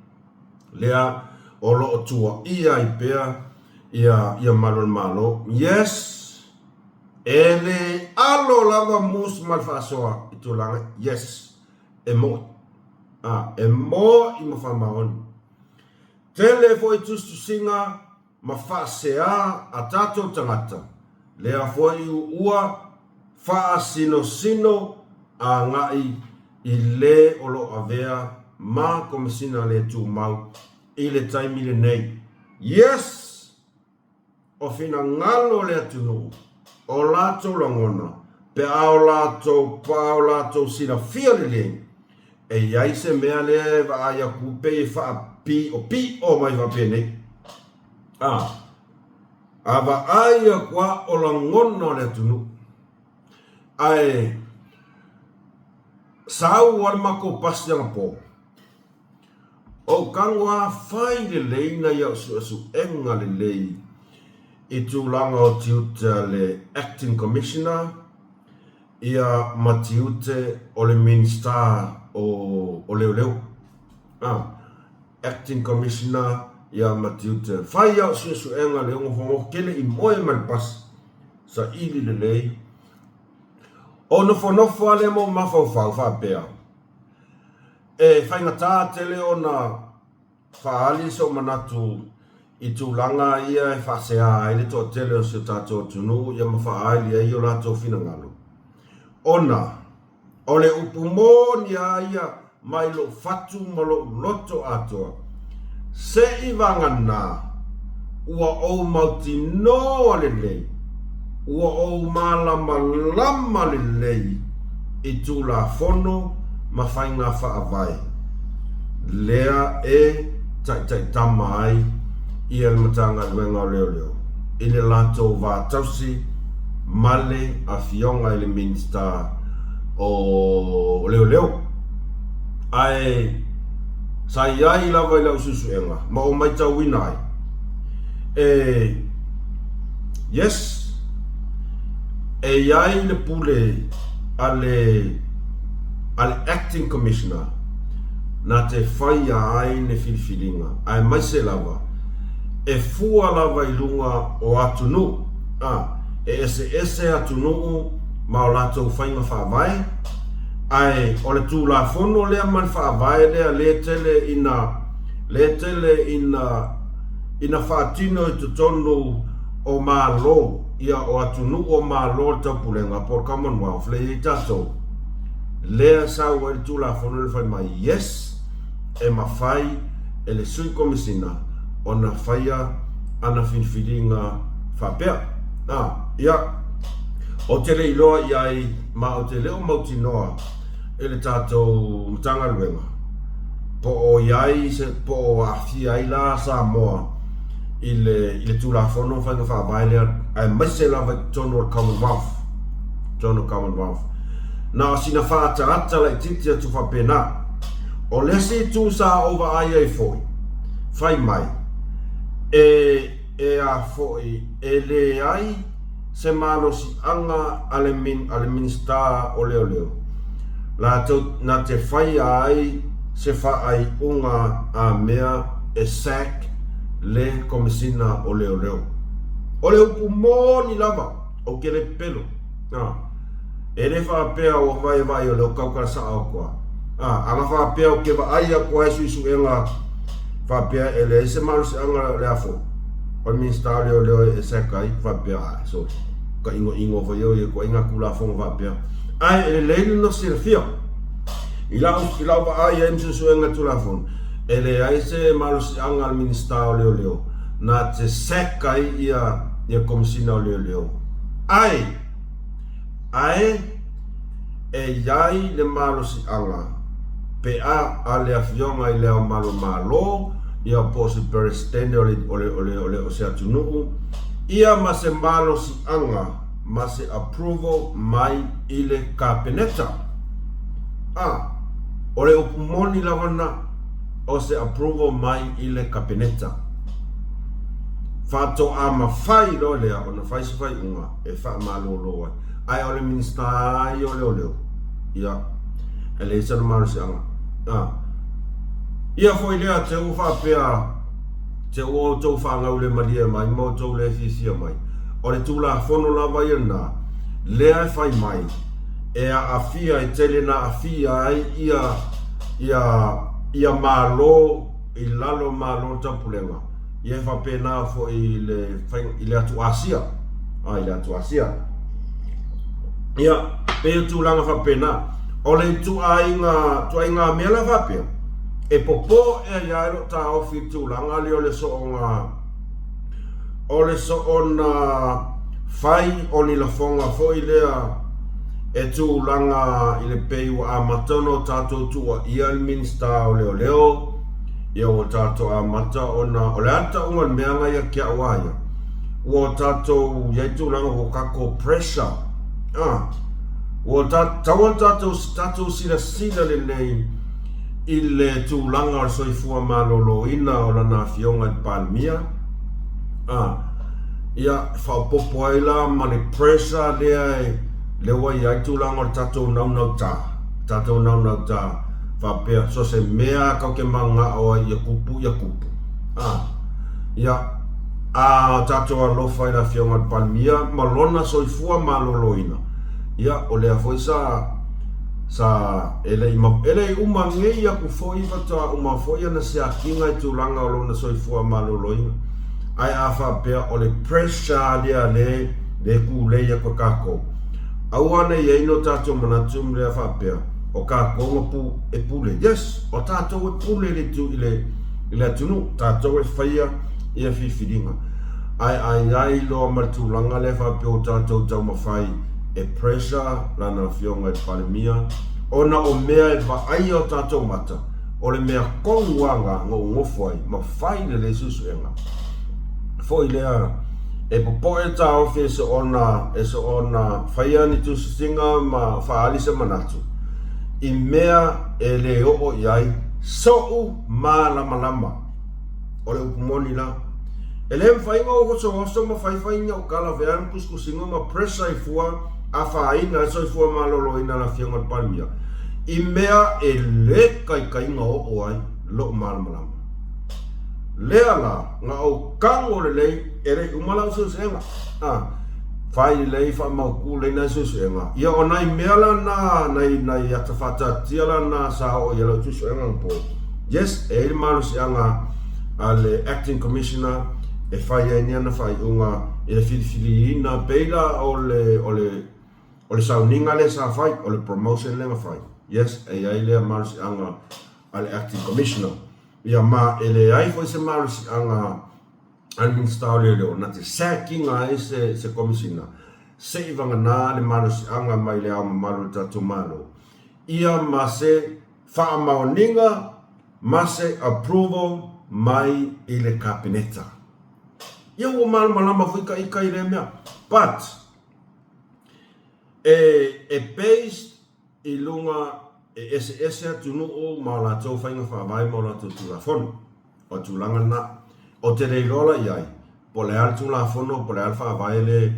lea o lo o tuuaia ai pea ia ia malu o le Malo. Yes! E le alo lava mus ma le faasoa i tulaga yes! E moʻi. A, e moʻi ma faamaoni. Tele foi tusitusiga ma faasea a tatou tagata, lea foi ua faasinosino agai i le o lo o avea ma Komesina le Tumau i le taimi lenei. Yes! O finagalo o le atunuu, o latou lagona, pe a o latou pa o latou silafia lelei, e i ai se mea lea e vaai atu pei e faa. Piʻopiʻo mai faapenei. A, a vaai aku a o lagona o le atunuu. Ae sau a le matou pasi anapo. Ou tago a fai lelei nai au suesuega lelei i tulaga o tiute a le Acting Commissioner ia ma tiute o le Minista o Leoleo. Acting Commissioner ia ma tiute. Fai au suesuega le ogofogo kele i moe ma le pasi saili lelei. O nofonofo a lea ma ou mafaufau faapea, E faigata tele ona faaali sou manatu i tulaga ia e faasea ai le toatele o si o tatou atunuu ia ma faaali ai o latou finagalo, ona o le upu moni lava ia mai lou fatu ma lou loto atoa, se i vagana ua ou mautinoa lelei, ua ou malamalama lelei i Tulafono ma faiga faavae lea e taitaitama ai ia le Matagaluega o Leoleo i le latou va tausi ma le Afioga i le Minisita o Leoleo. Ae sa i ai lava i lau suesuega ma ou matauina ai, e yes, e i ai le pule a le a le Acting Commissioner na te faia ai le filifiliga, aemaise lava e fua lava i luga o atunuu, a, e eseese atunuu ma o latou faiga faavae, ae o le Tulafono lea ma le Faavae lea lē tele ina, lē tele ina, ina faatino i totonu o Malo, ia o atunuu o Malo o le Taupulega po o le Commonwealth lea e i ai tatou, lea e sau ai le Tulafono lea fai mai, yes, e mafai e le Sui Komesina ona faia ana filifiliga faapea. A, ia, ou te le iloa i ai ma ou te le o mautinoa e le tatou Matagaluega po o i ai se, po o aafia ai la Samoa i le, i le Tulafono Faiga Faavae lea, aemaise lava i totonu o le Commonwealth, totonu o le Commonwealth. Na o sina faaataata laitiiti atu faapena. O le isi itu sa ou vaai ai foi, fai mai, e, e a foi, e leai se malosiaga a le, a le Minisita o Leoleo, latou na te faia ai se faaiuga a mea e sack le Komesina o Leoleo. O le upu moni lava, ou te le pepelo. A, e le faapea ua vaevae o lea o tautala sao atu a. A, ana faapea ou te vaai atu ai suesuega faapea e leai se malosiaga o le afo o le Minisita o Leoleo e sack ai, faapea, ae, sorry, ka inoino foi au i ituaiga Tulafono faapea. Ae e lelei le no silafia. I lau, i lau vaai ai ma suesuega Tulafono, e leai se malosiaga a le Minisita o Leoleo na te sack ai ia, ia Komesina o Leoleo. Ae, ae e i ai le malosiaga pe a a le Afioga i Le Ao Mamalu o le Malo, ia po o se Peresetene o le, o le, o le, o le, o se atunuu, ia ma se malosiaga ma se approval mai i le Kapeneta. A, o le upu moni lava lena, o se approval mai i le Kapeneta. Faatoa mafai loa lea ona fai se faaiuga e faamalolo ai. Ae o le Minisita lava ia o Leoleo, ia, e leai sana malosiaga. A, ia foi lea te ua faapea, te ua outou faagaule malie mai ma outou le fiafia mai. O le Tulafono lava ia lena, lea e fai mai, e aafia, e tele na aafia ai ia, ia, ia Malo i lalo o Malo o le Taupulega, ia e faapena foi i le, i le atu Asia, a, i le atu Asia. Ia, pei o tulaga faapena. O le ituaiga, ituaiga mea la faapea, e popoe ai lava lou taofi i le tulaga lea o le soona, o le soona fai o ni lafoga foi lea e tulaga i le pei ua amata ona o tatou tuuaia le Minisita o Leoleo. Ia ua tatou amata ona, o le a le tauga o le mea na ia ki a'u a ia? Ua tatou i ai tulaga ua tatou pressure, a, ua tatau ona tatou, tatou silasila lelei i le tulaga o le soifua maloloina o lana afioga i le Palemia, a, ia, faaopoopo ai la ma le pressure lea e, lea ua i ai tulaga o le tatou naunautā, tatou naunautā faapea, so se mea tatou te mananao ai ia tupu, ia tupu. A, ia, a tatou alofa i le Afioga i le Palemia ma lona soifua maloloina, ia, o lea foi sa, sa, e le i, e le i uma nei atu foi faatoa uma foi ana siakiga i tulaga o lona soifua maloloina. Ae a faapea o le pressure lea le, le tulei atu e tatou, aua ne i i ai ni o tatou manatu ma lea faapea, o tatou na pu, e pule. Yes, o tatou e pule i le, i le, i le atunuu, tatou e faia ia filifiliga. Ae a i ai loa ma le tulaga lea faapea ua tatou taumafai e pressure lana afioga i le Palemia, ona o mea e vaaia o tatou mata, o le mea tonu lava na na ou nofo ai ma fai lelei suesuega. Foi lea, e popoe le taofi e soona, e soona faia ni tusitusiga ma faaali se manatu i mea e le oo i ai so'u malamalama. O le upu moni la. E le mafai ona ou osooso ma faifai ni au tala vea ni tusitusiga ma pressure ai fua afaina ai le soifua maloloina o le Afioga i le Palemia i mea e le taitaiga oo ai lo'u malamalama. Lea la, na ou tago lelei e le i uma lau suesuega. A, fai lelei faamautu lelei nai suesuega. Ia o nai mea la na, nai, nai ata faataatitia la na sa oo i ai lau suesuega anapo. Yes, e i ai le malosiaga a le Acting Commissioner e fai ai ni ana faaiuga i le filifiliina pei la o le, o le, o le sauniga lea sa fai, o le promotion lea na fai. Yes, e i ai lea malosiaga a le Acting Commissioner. Ia ma e leai foi se malosiaga a le Minisita o Leoleo na te sack-ina ai se, se Komisina se i vagana le malosiaga mai le Ao Mamalu o le tatou Malo ia ma se faamaoniga ma se approval mai i le Kapeneta. Ia ua malamalama foi ta ita i lea mea. But, e, e based i luga e eseese atunuu ma o latou faiga faavae ma o latou Tulafono. O le tulaga lena. Ou te le iloa la i ai, po o le a le Tulafono, po o le a le faavae le,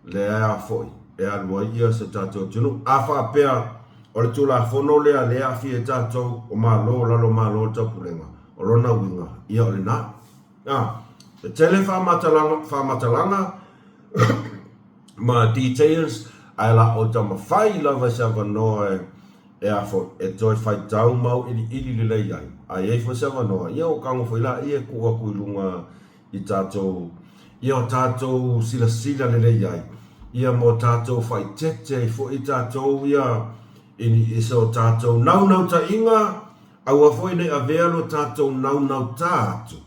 lea foi e alu ai ia si o tatou atunuu. A faapea o le Tulafono lea lea e aafia ai tatou o Malo o lalo o Malo o le Taupulega, o lona uiga, ia o lena. A, e tele faamatalaga, faamatalaga ma details, ae la o taumafai lava i se avanoa e, e a foi, e toe faitau ma auiliili lelei ai. A i ai foi se avanoa, ia ua tago foi laia e tuu atu i luga i tatou, ia o tatou silasila lelei ai, ia ma o tatou faaeteete ai foi tatou ia i, i so tatou naunautaiga, aua foi ne i avea lo tatou naunautā atu,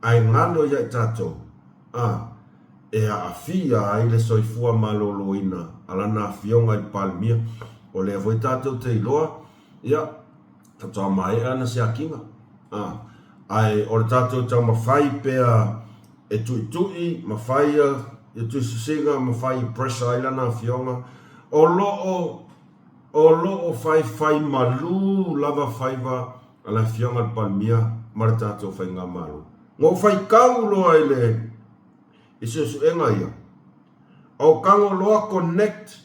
ae galo ia i tatou, a, e aafia ai le soifua maloloina a lana Afioga i le Palemia. O lea foi tatou te iloa, ia, faatoa maea ana siakiga. A, ae o le tatou taumafai pea e tuitui ma fai ia tusitusiga ma fai pressure ai lana Afioga, o lo o, o lo o faifai malū lava faiva a le Afioga i le Palemia ma le tatou Faigamalo. Na ou faitau loa i le i suesuega ia, o tago loa connect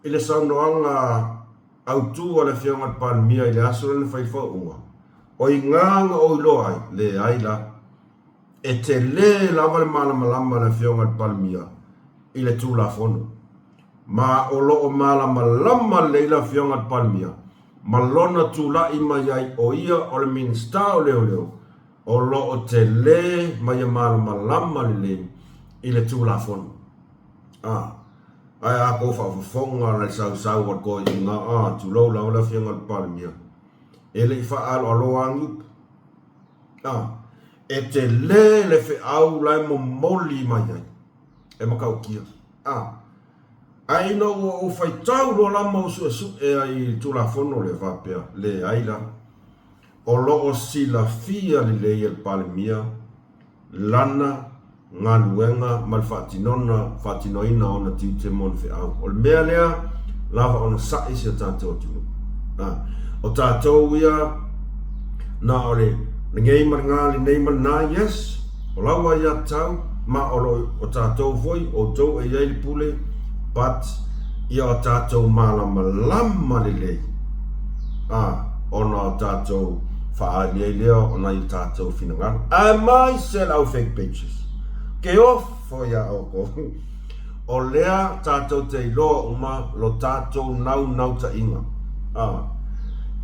i le saunoaga autu a le Afioga i le Palemia i le aso lea na fai ai le faauuga, o iga na ou iloa ai, leai la, e tele lava le malamalama a le Afioga i le Palemia i le Tulafono, ma o lo o malamalama lelei le Afioga i le Palemia ma lona tulai mai ai o ia o le Minisita o Leoleo o lo o tele ma ia malamalama lelei i le Tulafono. A, ae a kou faafofoga la i sausau a le toeaina, a, tulou lava le Afioga i le Palemia, e le i faaaloaloa lava ni upu. A, e tele le feau la e momoli mai ai, e matautia. A, ae ina ua ou faitau loa la ma ou suesue ai i le Tulafono lea, faapea, leai la. O lo o silafia lelei e le Palemia lana galuega ma le faatinona, faatinoina o ona tiute ma ona feau. O le mea lea lava ona sa'i si o tatou atunuu. A, o tatou ia na o le lenei ma lena, lenei ma lena, yes, o lau aiatatau, ma o lo o tatou foi, outou e i ai le pule, but ia o tatou malamalama lelei, a, ona o tatou faaali ai lea o nai o tatou finagalo. Aemaise le au fake pages. Ke ofo iā oukou. O lea tatou te iloa uma lo tatou naunautaiga. A,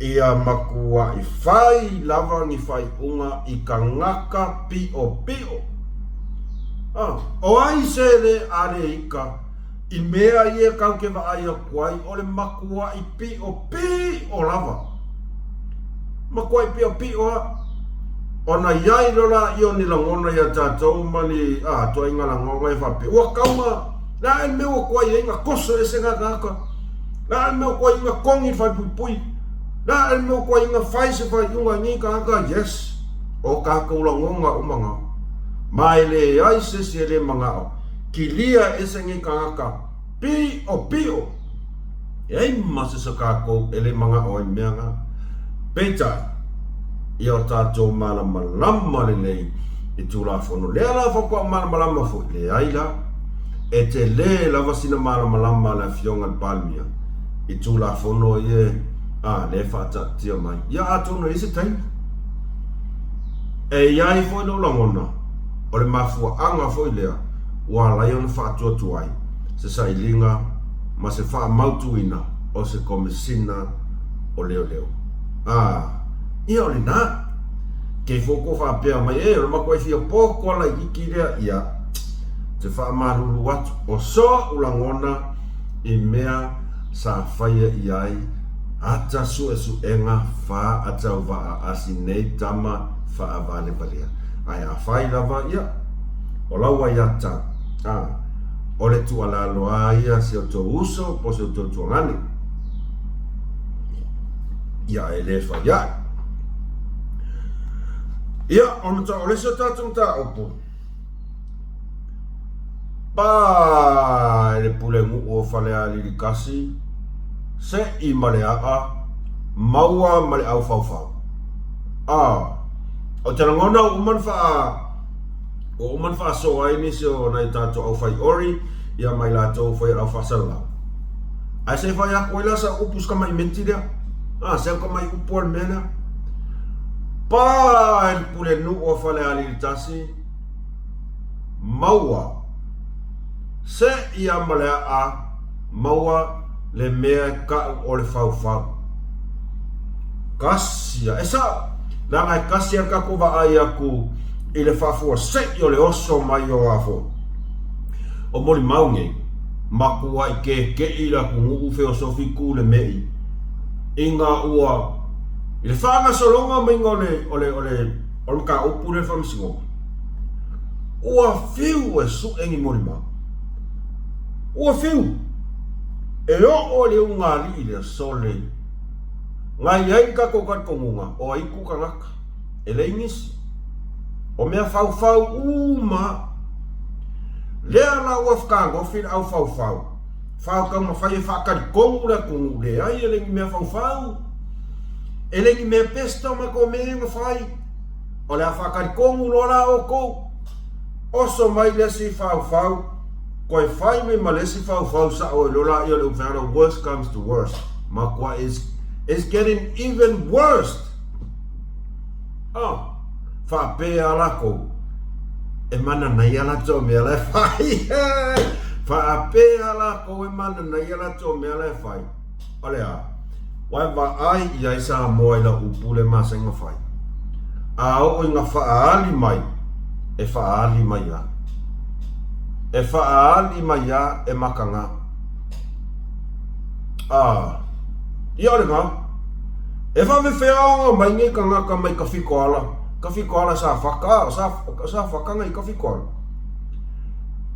ia makuaʻi fai lava ni faaiuga i kangaka piʻopiʻo. A, o ai se le aleika I mea ia kau ke vaai aku ai, o le makuaʻi piʻopiʻo lava. Makuaʻi piʻopiʻo a. Ona iai lo la io ni lagona ia tatou ma ni a toaiga lagona e faapea, ua kauma, le a le mea ua koai ai nga koso ese nga kaka, le a le mea ua koai nga kongi le faipuipui, le a le mea ua koai nga fai se faiuga i ngi kaka, yes, o kakou lagona uma nga. Ma e leai se isi e le manao. Kilia ese nei kangaka piʻopiʻo e ai ma se sa kākou e le manaʻo ai mea nga. Peitai, ia o tātou malamalama lelei i Tulafono. Lea la faatoa malamalama foi, leai la, e tele lava sina malamalama a le Afioga i le Palemia i Tulafono ia a lea e faataatia mai. Ia atonu e i ai se taimi. E i ai foi lou lagona, O le mafuaaga foi lea ua ala ai ona faatuatuai se sailiga ma se faamautuina o se Komesina o Leoleo. A, ia o lena. Kei foi kou faapea mai, e, o le matuai fia poto a laititi lea, ia, te faamalulu atu, o soʻu lagona i mea sa faia i ai ata suesuega faaatauvaa a si nei tama faavalevalea. Ae afai lava, ia, o lau aiatatau, a, o le tuualalo a ia si outou uso po o si outou tuagane, ia, e le fai aʻe. Ia, ona ta, o le isi o tatou mataupu, pa e le pulenuu o Falealili-1, seʻi ma le aʻa, maua ma le ʻaufaufau. A, Ou te lagona ua uma ona faa ua uma ona faasoa ai nisi o nai tatou aufaiori ia ma i latou foi o le aufaasalalau. Ae se i fai atu ai la sau upu si tamai meti lea. A, se au tamai upu a le mea lea. Pa e le pulenuu o Falealili-1, maua se ia ma le aʻa maua le mea e kaʻu o le faufau. Kasi a, e sao, leaga e kasi a le tatou vaai atu i le faafuasei o le oso mai o a foi. O molimau nei, matuai kekeʻi le atunuu feosofi tu le meʻi ina ua i le faagasologa maiga o le o le o le o le mataupu lea i le faamasinoga, ua fiu e suʻe ni molimau. Ua fiu! E oo i le ugaalii lea, sole, na i ai le tatou talitonuga, o aitu tagata, e leai nisi. O mea faufau uma a. Lea la ua fkanofi le au faufau, fao taumafai e faatalitonu le atunuu, leai e le ni mea faufau, e le ni mea pesta o matou mea ia na fai, o le a faatalitonu loa la outou. Oso mai le isi faufau, Koe fai mai ma le isi faufau sao e lola ia le ufeana worst comes to worst makua is is getting even worst ah faapea lakou e mananaia latou mea la e fai faapea lakou e mananaia latou mea la e fai O le a? Ua e vaai i ai Samoa i lau upu le masani na fai. A oo ina faaali mai, e faaali mai a. E faaali mai a e makaga. A, ia o lena. E faafefea ona mai nei tagata mai Kafikoala, Kafikoala Safata, Safata nei Kafikoala.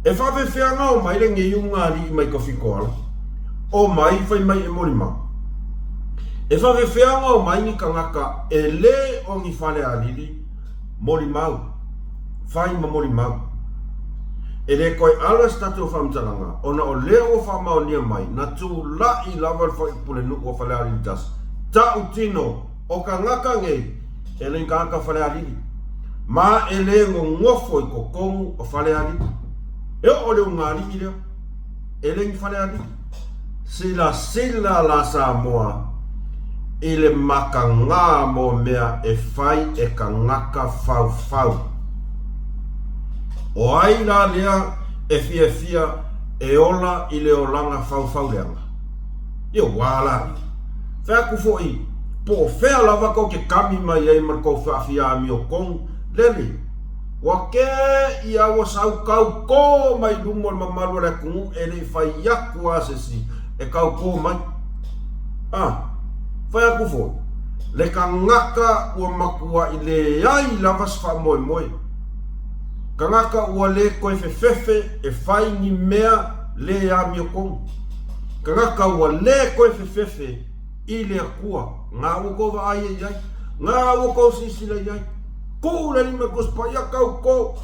E faafefea ona omai lenei ugaalii mai Kafikoala? Omai fai mai e molimau. E faafefea ona omai ni tagata e le o ni Falealili molimau, fai ma molimau? E le toe ala se tatou faamatalaga ona o lea ua faamaonia mai na tulai lava le faaiupulenuu o Falealili 1, tautino o tagata nei e le ni tagata Falealili ma e le nonofo i totonu o Falealili. E oo i le ulugalii lea, e le ni Falealili. Silasila la Samoa i le makagā mo mea e fai e kangaka faufau. O ai la lea e fiafia e ola i le olaga faufau leaga? Ia ua la ia. Fai atu foi, po o fea lava tou te kami mai ai ma le tou faafiaamiotonu, lele, Ua kē ia ua sau taukō mai luma o le mamalu o le atunuu e le i fai atu lava se isi e taukō mai. A, fai atu foi, le tagata ua matuai leai lava se faamoemoe. Tagata ua le toe fefefe e fai ni mea le amiotonu. Tagata ua le toe fefefe i le Atua. Ngā ua tou vaai ai i ai. Ngā ua tou silasila i ai. Tuu le lima i Tusi Paia kau ko.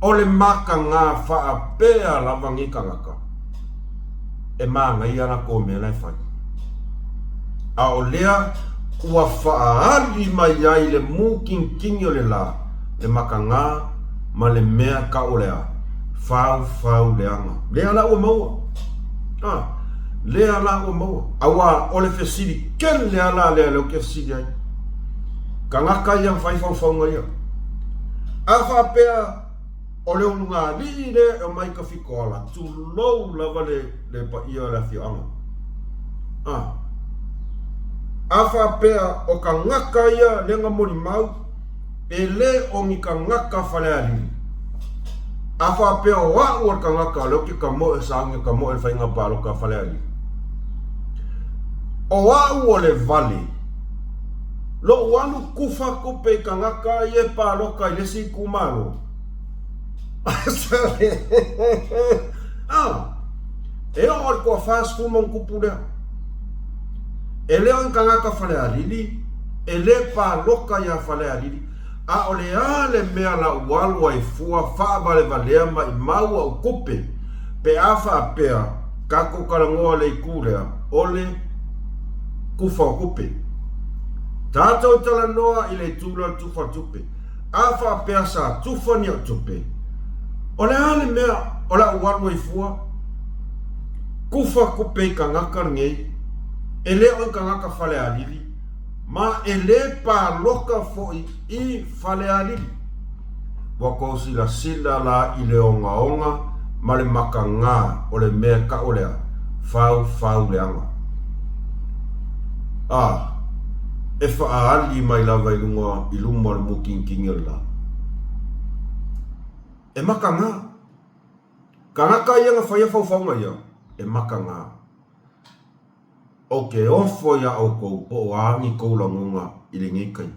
O le makagā faapea lava nei tagata e manaia latou mea la e fai. A o lea ua faaali mai ai le mukinkingi o le la, le makagā ma le mea kau o le a, faufau leaga. Lea la ua maua. A, lea la ua maua. Aua o le fesili kele a la lea lea ou te fesili ai. Tagata ia na fai faufauga ia. A faapea o le ulugalii lea e omai i Tafitoala, tulou lava le, le paia o le afioaga. A, a faapea o tagata ia lea na molimau, E le o ni tagata Falealili. A faapea o a'u o le tagata o lea ou te tamoe sauni e tamoe i le faiga palota a Falealili. O a'u o le vale. Lo'u alu kufa tupe i tagata ia e palota i le isi itumalo. A, e oo i le toafa sefulu ma ona tupu lea. E le o ni tagata Falealili. E le paloka iā Falealili, a o le a le mea la u alu ai fua faavalevalea maimau a'u tupe pe a faapea tatou talanoa le itu lea o le tufa o tupe. Tatou talanoa i le itu lea o le tufa o tupe. A faapea sa tufa ni a'u tupe, o le a le mea o le a ou alu ai fua tufa tupe i tagata lenei e le o ni tagata Falealili? Ma e le paloka foi i Falealili. Ua tou silasila la i le ogaoga ma le makagā o le mea kau lea, faufau leaga. A, e faaali mai lava i luga i luma o le mukinkingi o le la. E makagā. Tagata ia na faia faufauga ia, e makagā. Ou te ofo iā ʻoukou po o a ni kou lagona i lenei taimi.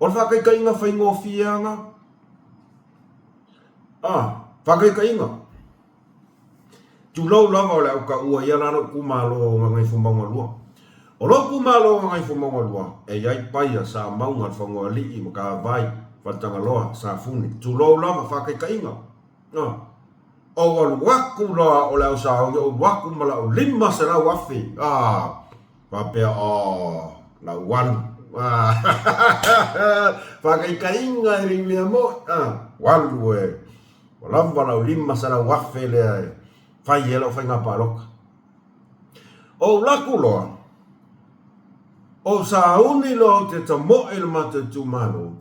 O le faataitaiga faigofie ana? A, faataitaiga. Tulou lava o le au taua ia la lou itumalo o Gagaifomauga 2. O lou itumalo o Gagaifomauga 2, e i ai Paia, Samauga, Lefagaoalii, Matavai, Faletagaloa, Safune. Tulou lava, faataitaiga. A. Ou alu atu la o le au sauni, ou alu atu ma lau 500,000. Ah, faapea, oh, lau alu. Ah, faakaitaiga e le mea moi. Ah, alu e. Ua lava lau 500,000 lea e fai ai lau faiga palota. Ou alu atu loa, ou sauni loa ou te tamoe i le matou itumalo,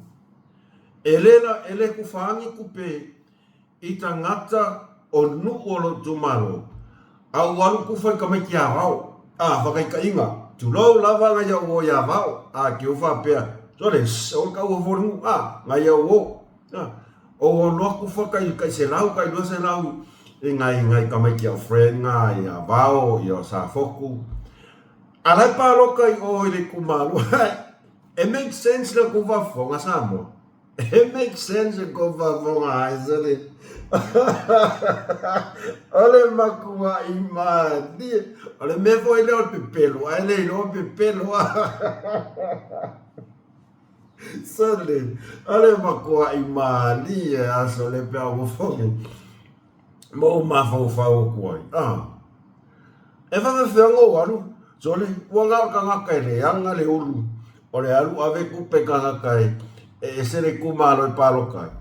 e le la, e le tufa agi tupe i tagata o nuu o lou itumalo, a ua alu kufa i tamaiti Avao, a, whakaikainga, tulou lava ngai au o i Avao, a, ke u whapea, sole, shh, o ka ua fo nuu, a, ngai au o, a, o ua loa kufa kai, kai selau, kai 200, i ngai, ngai tamaiti au friend nga i Avao, i o Safoku, a lai paloka i o i le itumalo, e make sense le ku fafofoga Samoa. E make sense e kou faafofoga ai sole. O le matuaʻi malie. O le mea foi lea o le pepelo, ae le iloa pepelo. Sole, o le matuaʻi malie a sole pe a ua foi ma ou mafaufau atu ai. Ah. E faafefea ona ou alu, sole, ua na o le tagata e leaga le ulu o le alu ave tupe i tagata e ese le itumalo e palota ai.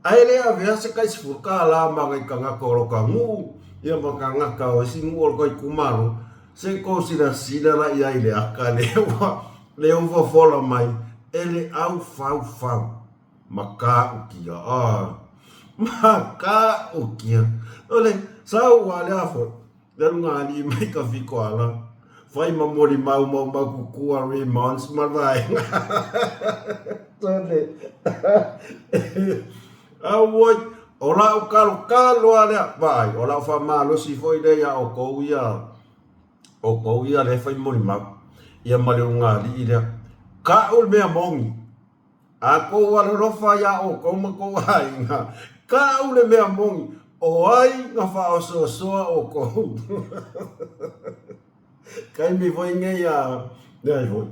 Ae le avea se tai $10 ma nai tagata o lota nuu, ia ma tagata o isi nuu o lota itumalo, se i tou silasila la i ai i le ata lea ua lea ua fofola mai e le aufaufau. Matautia, ah, matautia. O le sau lava lea foi. Le luga alii mai ka fikoala, fai ma molimau maumau kukua Raymond's ma le vaega. Tole. Auoi, o la'u kalokalo a lea, vaai, o la'u faamalosi foi lea iā outou ia, outou ia lea e fai molimau, ia ma le ulugalii lea. Ka'u le mea moni. A kou alolofa iā ʻoukou ma kou aiga, kaʻu le mea moni, ʻo ai na faaosoasoa ʻoukou? Kaimi foi nei a leai foi.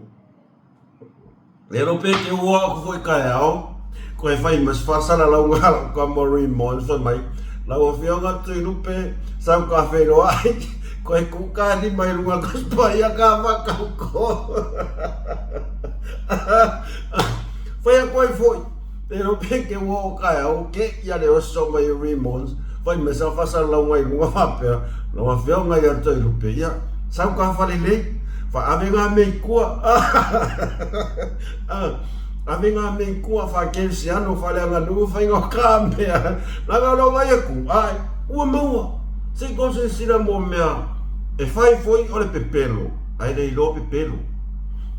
Lelo pe ke ua aku foi kaeao, koe fai ma se faasalalauga a lau tama Raymond fai mai, lau afioga Tuilupe, sau ka feiloai, koe kūkā lima i luga ka spaia ka whakauko. Whai aku ai foi, te ro pe ke ua o kaeao, ke ia le oso mai Raymond's, fai mai sa faasalalauga i luga faapea, lau afioga ia Toilupe, ia, sau ka falelei, faave ngā mea i tua. Ave ngā mea i tua, whakerisiano, whaleaganuu, whainga o ka mea. Langa o lau vai aku, ai, ua maua. Se i kou silasila mo mea e whai foi o le pepelo, ae le iloa pepelo.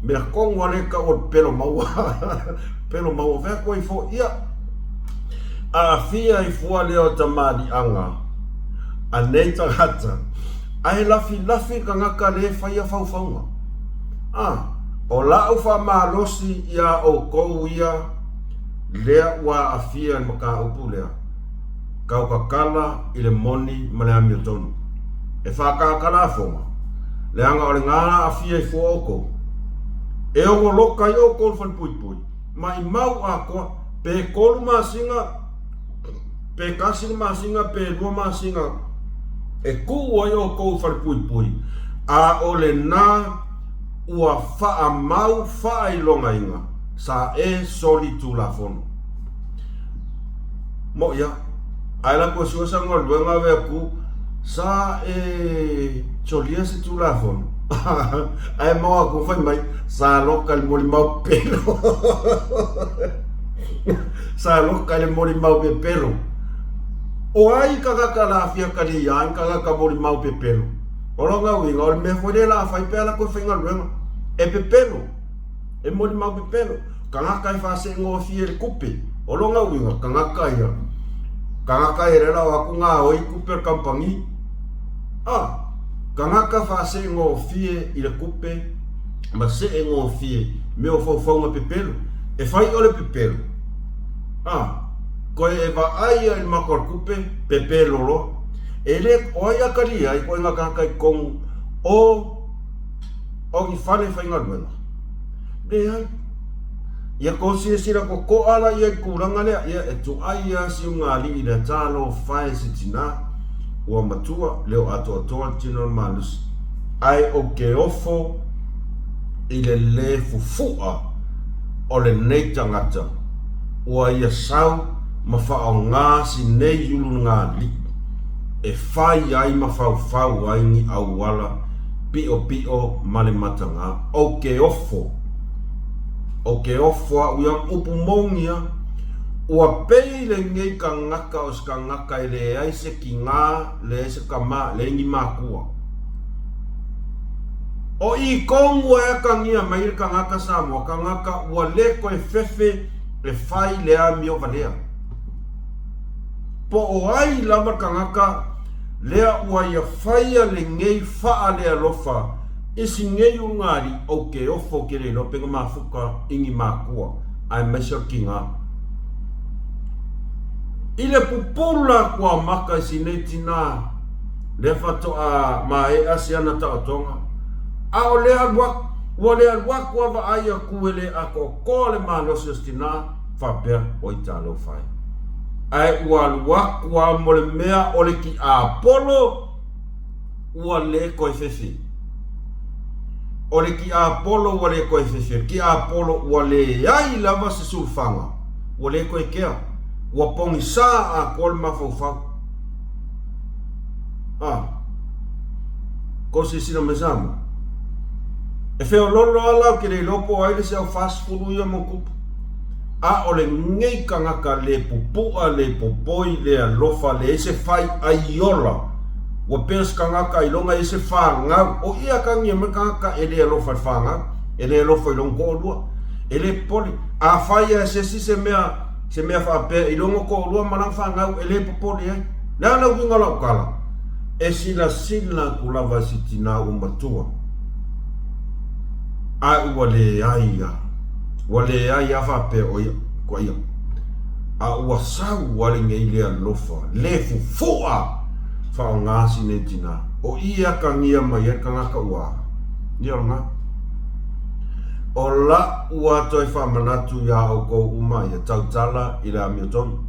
Mea kongo a le kau o le pepelo maua. Pepelo maua, whea koe i fo, ia. Aafia i fua lea o tamaliʻaga a nei tagata, a he lafilafi tagata le faia faufauga. A, o la'u faamalosi iā ʻoukou ia lea ua aafia i le mataupu lea, kaukakala i le moni ma le amiotonu. E whakakalafoga, leaga o le ngā aafia i fua ʻoukou. E ono loka i ʻoukou le falepuipui, maʻimau atoa, pe kolu masina, pe kasi le masina, pe lua masina, e kuʻu ai ʻoukou i falepuipui, a ʻo lenā ua faamau faailogaina sa e soli Tulafono. Moʻi a, ae la koe sua sa galuega ave aku sa e solia se Tulafono. Ae maua aku fai mai sa loka le molimau pepelo. Sa loka le molimau pepelo. O ai tagata lafia kali ia ai tagata molimau pepelo. O lona uiga, o le mea foi lea la a fai pe a la koe faigaluega. E pepelo. E molimau pepelo. Tagata e faaseegofie i le kupe. O lona uiga, tagata ia. Tagata ia lea la o atu gaoi kupe o le kamupani. A, tagata faaseegofie i le kupe ma seegofie mea o faufauga pepelo. E fai o le pepelo. A, koe e vaai ia i le mata o le kupe, pepelo loa. E le, o ai a kali ai koe nga tagata i totonu o o ni fale faigaluega? Leai. Ia kou silasila kokoʻa la ia i tulaga lea, ia e tuʻai ia siugalii lea talofa e se tinā, ua matua, leo atoatoa le tino o le malosi. Ae ou te ofo i le lē fufuʻa o lenei tagata, ua ia sau ma faaaogā si nei ulugalii e fai ai ma faufau ai ni auala piʻopiʻo ma le matagā. Ou te ofo, ou te ofo aʻu ia upu moni a, ua pei lenei tagata o se tagata e leai se kinā, leai se kamā, leai ni makua. O i tonu e akagia mai le tagata Samoa, tagata ua le toe fefe e fai le amio valea. Po o ai lava le tagata lea ua ia faia lenei faalealofa i si nei ulugalii ou te ofo ke le iloa pe na mafuta i ni makua aemaise o le kinā. I le pupula kua maka i si nei tinā, lea faatoa maea si ana taotoga, a o le alu aku, ua le alu aku a vaai aku e le atoatoa le malosi o si tinā, faapea, Oi talofa e. Ae ua alu aku a mo le mea o le tiapolo, ua le toe fefe. O le tiapolo ua le toe fefe, o le tiapolo ua leai lava se sulufaga, ua le toe kea, ua pogisa atoa le mafaufau. A, kou silasila mai Samoa? E feololo lava la ou te le iloa po o ai le isi au 40 ia ma tupu. A o lenei tagata le pupu'a, le popoi, le alofa, leai se fai ai ola, ua pei o se tagata ailoga e i ai se fanau. O ia atagia mai le tagata e le alofa i le fanau, e le alofa i lona toalua, e le popole. Afai lava e se isi se mea, se mea faapea i lona toalua ma lana fanau, e le popole ai. Le a le uiga o lau tala? E silasila atu lava i si tinā ua matua, ae ua leai lava. Ua leai lava faapea o ia, kua ia. A ua sau lava lenei le alofa, le fufu'a faaaoga si nei tinā. O i e atagia mai ai le tagata ua a? Ia o lena. O la'u a toe faamanatu iā ʻoukou uma ia tautala i le amiotonu.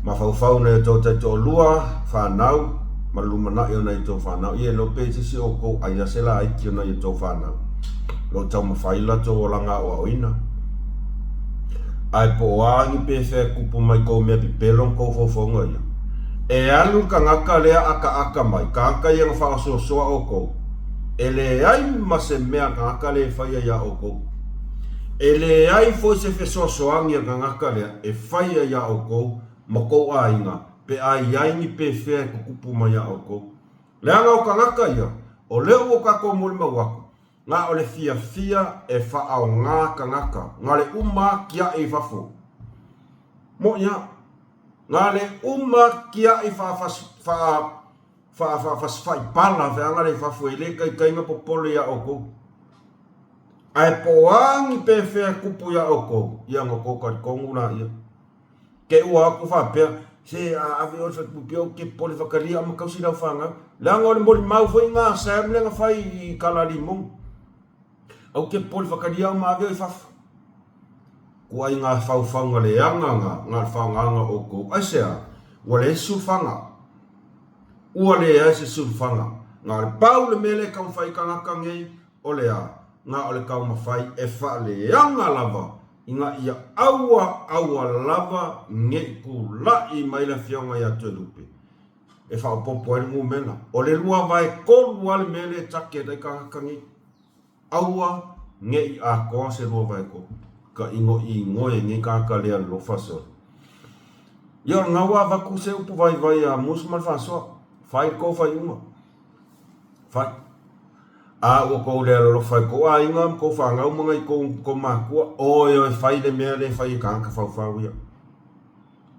Mafaufau nai outou taitoalua, fanau, ma le lumanai o nai outou fanau. Ia iloa pe i se isi o outou ai a se laiti o nai outou fanau o lo o taumafai lo latou olaga aoaoina. Ae po o a ni pefea e kupu mai kou mea pipelo ma kou faufauga ia. E alu le tagata lea akaaka mai, tagata ia na faaosoasoa outou, e leai ma se mea a le tagata lea e faia iā outou. E leai foi se fesoasoani a le tagata lea e faia iā outou ma kou aiga pe a i ai ni pefea e tutupu mai iā outou. Leaga o tagata ia, o lea ua tatou molimau atu, na o le fiafia e faaaoga tagata, na le uma a tiaʻi i fafo. Moʻi a, na le uma a tiaʻi faafasifai pala feaga le i fafo e le taitaiga popole iā outou. Ae po o a ni pefea e kupu iā outou, ia ona outou talitonu laia. Te ua aku faapea, Se a ave oe i le falepuipui ou te popole whakaria ama tausi lau whanau. Leaga o le molimau foi nga a Sam lea na whai i Kalalimou. Au te popole whakaria ama ave oe i fafo. Kua ai ngā whauwhaunga leanga nga, nga le whaongaanga o kou. Aisea? Ua leai se sulufanga. Ua leai se sulufanga. Nga o le pau le mea lea e taumafai i tagata nei, o le a? Nga o le taumafai e whaaleanga lava ina ia aua aua lava nei tula'i mai le Afioga ia Toelupe e faaopoopo ai le numera. O le 2/3 lava le mea lea e take ai tagata nei. Aua nei atoa se 2/3. Ka igoigoe e nei tagata le alofa sole. Ia o lena ua avatu se upu vaivai a Musu ma le Faasoa. Fai le tou faaiuga. Fai. A ua tou le alolofa i kou aiga ma kou fanau ma nai kou, kou makua, oe oe fai le mea lea e fai e tagata faufau ia.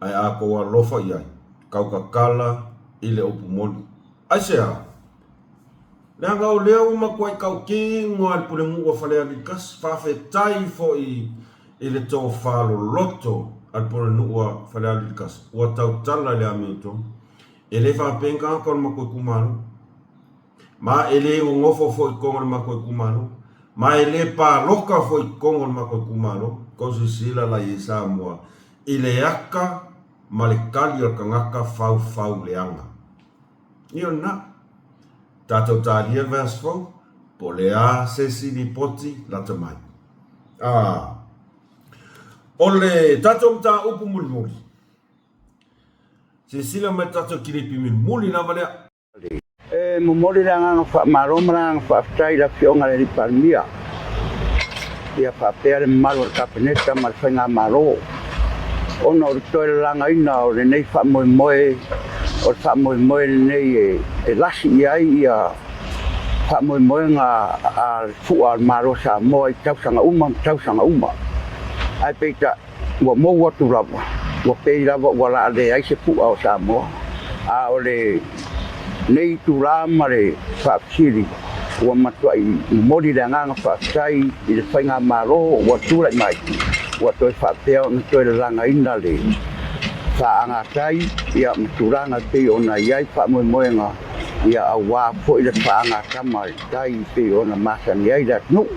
Ae a tou alofa i ai, tautatala i le upu moni. Aisea? Leaga o lea ua matuai tautino lava i le pulenuu a Falealili 1, faafetai foi i le tofa loloto a le pulenuu a Falealili 1, ua tautala i le amiotonu. E le faapea ni tagata o le matou itumalo. Ma e le nonofo foi i totonu o le matou itumalo. Ma e le palota foi i totonu o le matou itumalo. Tou silasila la i ai Samoa i le aka ma le tali o le tagata faufau leaga. Ia o lena. Tatou talia le vaiaso fou, po o le a se isi lipoti lata mai. A o le tatou mataupu mulimuli, silasila mai le tatou kilipi mulimuli lava lea. E momoli le agaga faamalo ma le agaga faafetai i le Afioga i le Palemia, ia faapea le mamalu o le Kapeneta ma le Faigamalo ona o le toe lalagaina o lenei faamoemoe, o le faamoemoe lenei e lasi i ai ia faamoemoega a le fua o le Malo o Samoa i tausaga uma ma tausaga uma. Ae peitai, Ua mou atu lava, ua pei lava ua laalea ai se pu'a o Samoa, a o lenei itulā ma le faafesili, ua matuai momoli le agaga faafetai i le faigamalo ua tulai mai, ua toe faapea ona toe lalagaina le faaagatai ia ma tulaga e pei ona i ai faamoemoega ia aua foi le faagatama i tai e pei ona masani ai le atunuu.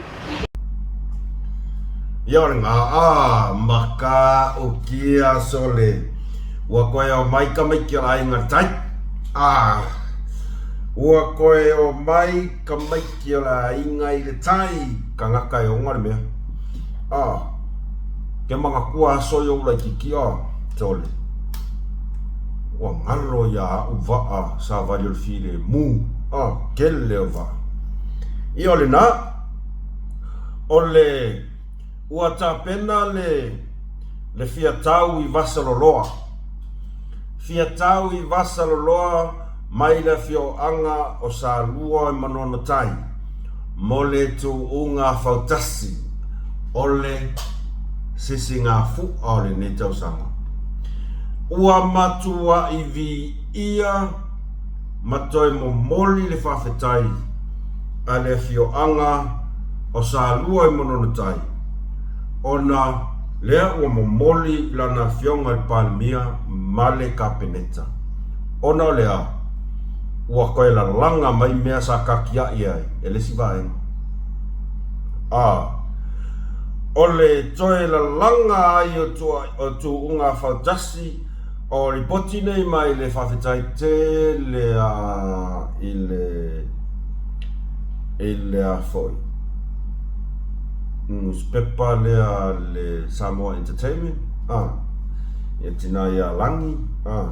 Ia o le gaa maka o kia sole ua koe o mai ka maiki o le aiga tai a ua koe o mai ka maiki o le aiga i le tai kangaka e onga le mea a ke mangakua aso i ou laititi a sole ua ngalo ia au vaa savali o le filemu a kele o vaa ia o lena O le ua tapena le le fiatau i Vasaloloa. Fiatau i Vasaloloa mai le afioaga o Salua i Manono-tai mo le tuuga fautasi o le sisigafu'a o lenei tausaga. Ua matua'i viia ma toe momoli le faafetai a le afioaga o Salua i Manono-tai, ona lea ua momoli lana afioga i le Palemia ma le Kapeneta. Ona o le a? Ua toe lalaga mai mea sa tatia'i ai e le isi vaega. A o le toe lalaga ai o tuuga fautasi O lipoti nei mai le faafetai tele a i le i le a foi newspaper lea le Samoa Entertainment a ia tina ia Lagi a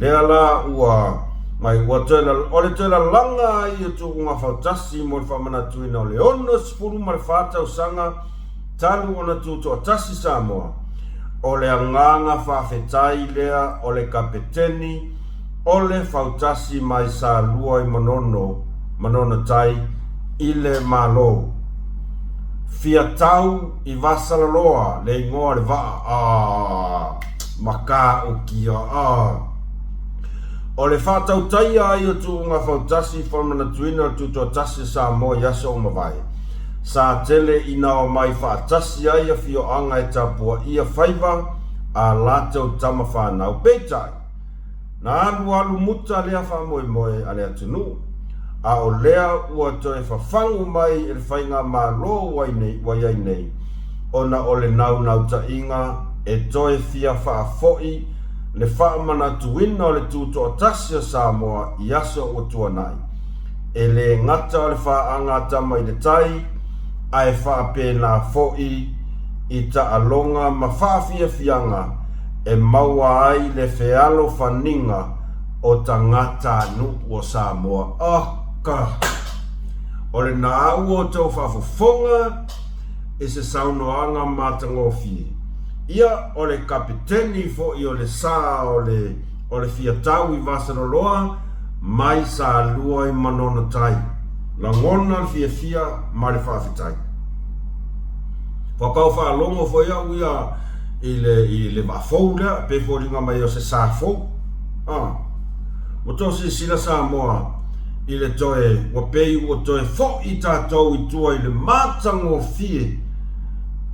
lea la ua mai ua toe o le toe lalaga ai o tuuga fautasi mo le faamanatuina o le 64 tausaga Talu ona tutoatasi Samoa, o le agaga faafetai lea o le Kapeteni o le fautasi mai Salua i Manono, Manono Tai, i le Malo. Fiatau i Vasalaloa le igoa o le vaa, ah, Makaukia, ah. O le faatautaia ai o tuuga fautasi i faamanatuina o le tutoatasi o Samoa i aso ua mavae. Sa tele ina omai faatasi ai afioaga e tapuaia faiva a latou tama fanau. Peitai, na alualu muta lea faamoemoe a le atunuu, a o lea ua toe fafagu mai e le faigamalo ua i ai nei, ona o le naunautaiga e toe fia faafoi le faamanatuina o le tutoatasi o Samoa i aso ua tuanai. E le gata o le faagatama i le tai, ae faapena foi i taaloga ma faafiafiaga e maua ai le fealofaniga o tagatanuu o Samoa. Aka! O lena ua outou faafofoga i se saunoaga matagofie. Ia, o le kapeteni foi o le sa o le o le fiatau i Vasaloloa mai Salua i Manono Tai. Lagona le fiafia ma le faafetai. Faapau faalogo foi au ia i le, i le vaa fou lea, pe foliga mai o se sa fou. Ah. Ua tou silasila Samoa i le toe, ua pei ua toe fo'i tatou i tua i le matagofie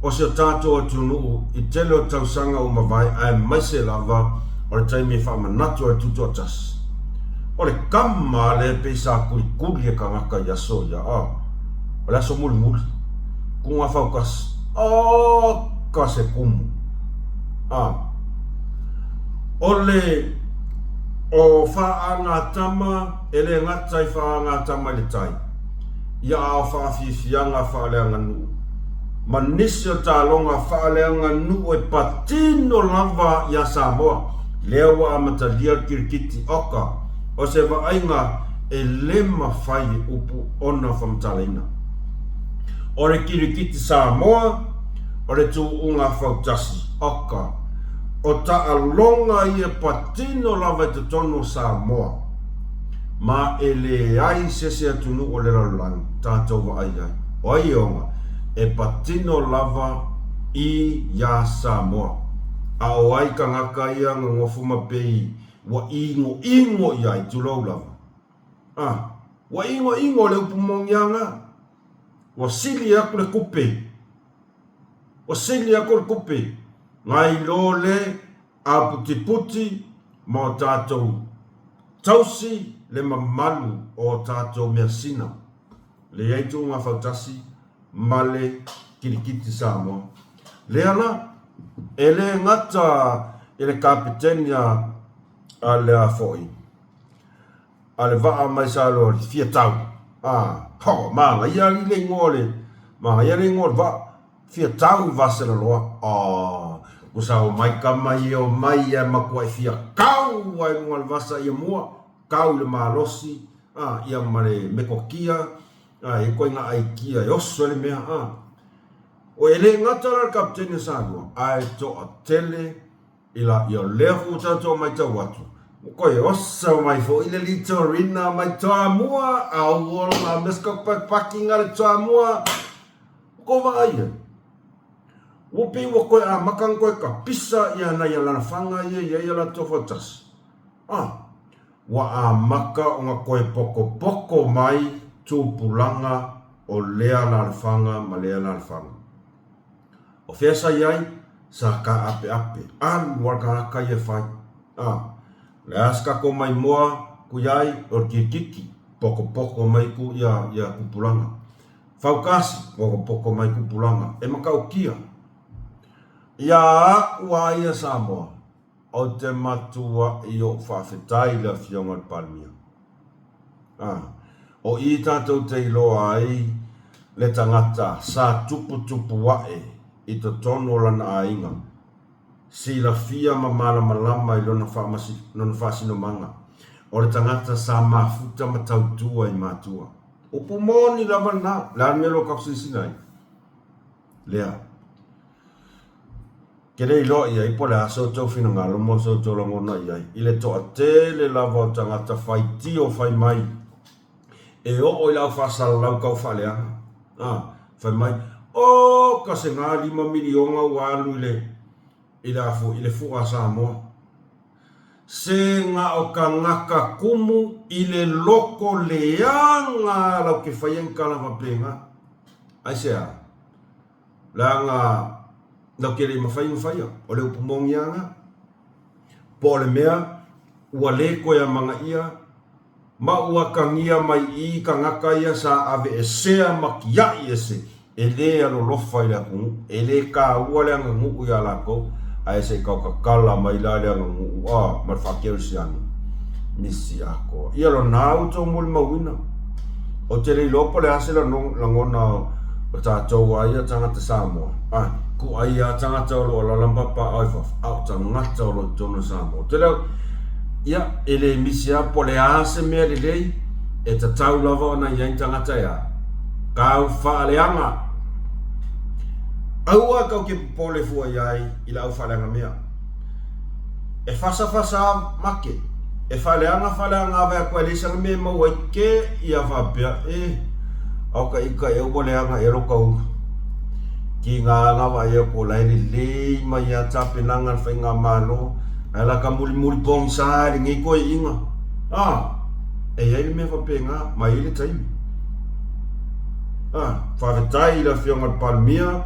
o si o tatou atunuu i tele o tausaga ua mavae aemaise lava o le taimi e faamanatu ai le Tutoatasi. O le kama lea pei sa kulikuli e kangaka i aso ia, a, o le aso mulimuli, kuga faukasi, oka se kumu. A, o le, o faagatama, e le gata i faagatama i le tai, ia a o faafiafiaga faaleaganuu, ma nisi o taaloga faaleaganuu e patino lava iā Samoa, lea ua amatalia le kirikiti oka o se vaaiga e le mafai e upu ona faamatalaina. O le kirikiti Samoa, o le tuuga fautasi oka o taaloga ia patino lava i totonu o Samoa, ma e leai se isi atunuu o le lalolagi tatou vaai ai. O ai e ona? E patino lava i iā Samoa. A o ai kangaka ia gagofo ma pei ua ʻigoʻigo i ai, tulou lava. A, ua ʻigoʻigo le upu mogiaga. Ua sili aku le kupe. Ua sili aku le kupe. Ngai lo le. Aputiputi ma o tatou tausi le mamalu o o tatou measina. Le i ai tuuga fautasi ma le kilikiti Samoa. Lea la, e le gata i le Kapeteni a le a foi, a le vaa mai Saloali, fia tau, a, ho, manaia alii le igoa o le, manaia le igoa o le vaa, fia tau i Vaselaloa, a, ua sa omai tama ia omai ia matuai fia tau ai luga o le vasa ia mua, tau i le malosi, a, ia ma le metotia, a, e ituaiga aikia e oso ai le mea, a. O e le gata la le Kapeteni o Samoa, ae toatele i la, ia o lea foi ua tatou matau atu, ua toe oso mai foi le Litorina mai Toamua, auola me se le Toamua, ua tou vaai ai. Ua pei ua toe amata ona toe tapisa ia nai alalafaga ia e i ai a latou fautasi. A, ua amata ona toe potopoto mai tupulaga o lea alalafaga ma lea alalafaga. O fea sa i ai? Sa taapeape, alu lava le tagata ia e fai. A, o le a se tatou maimoa ku i ai? O le kirikiti, potopoto mai ku ia, ia tupulaga. Fautasi, potopoto mai tupulaga. E matautia. Ia a'u a ia Samoa, Ou te matuaʻi ou faafetai i le Afioga i le Palemia. A, o i tatou te iloa ai le tagata sa tuputupu aʻe i totonu o lana aiga, silafia ma malamalama i lona lona faasinomaga, o le tagata sa mafuta ma tautua i matua. Upu moni lava lena, le a le mea o lo o tatou silasila ai? Lea. Ke le iloa i ai po o le a so outou finagalo mo so outou lagona i ai, i le toatele lava o tagata faitio fai mai e oo i le au faasalalau tau faaleaga. A, fai mai, Oh, ka se 5 miliona ua alu i le, i le a foi, i le fua a Samoa. Se na o tagata kumu i le loko leaga lau ke faia ni tala faapena. Aisea? Leaga lau ke le i mafai ona faia, o le upu moni lava lena. Po o le mea ua le toe amanaia ma ua atagia mai i i tagata ia sa aveesea ma tiai ese e le alolofa i le atunuu, e le taua le aganuu iā latou, ae se i tau tatala mai la le aganuu a ma le faakerisiano. Misi atoa. Ia lona outou molimauina. Ou te le iloa po o le a se lagona o tatou a ia tagata Samoa. Ai, ko ai a tagata o lo o alaala ma papaaao i fafo, a o tagata o lo o i totonu o Samoa. Ou te le, ia, e le misi lava po o le a se mea lelei, e tatau lava ona i ai ni tagata e a? Tau faaleaga. Aua tou te popole fua i ai i le au faaleaga mea. E fasafasa a make, e faaleaga faaleaga ave atu ai leai sana mea e maua ai ke ia faapea e ao ka ika ea ua leaga ea lo tau ki ngā anga vaai atu o la e lelei mai a tapenaga le faigamalo ae la ka mulimuli pogisa i lenei toeaiina a e i ai le mea faapena ma e i ai le taimi a faafetai i le afioga i le Palemia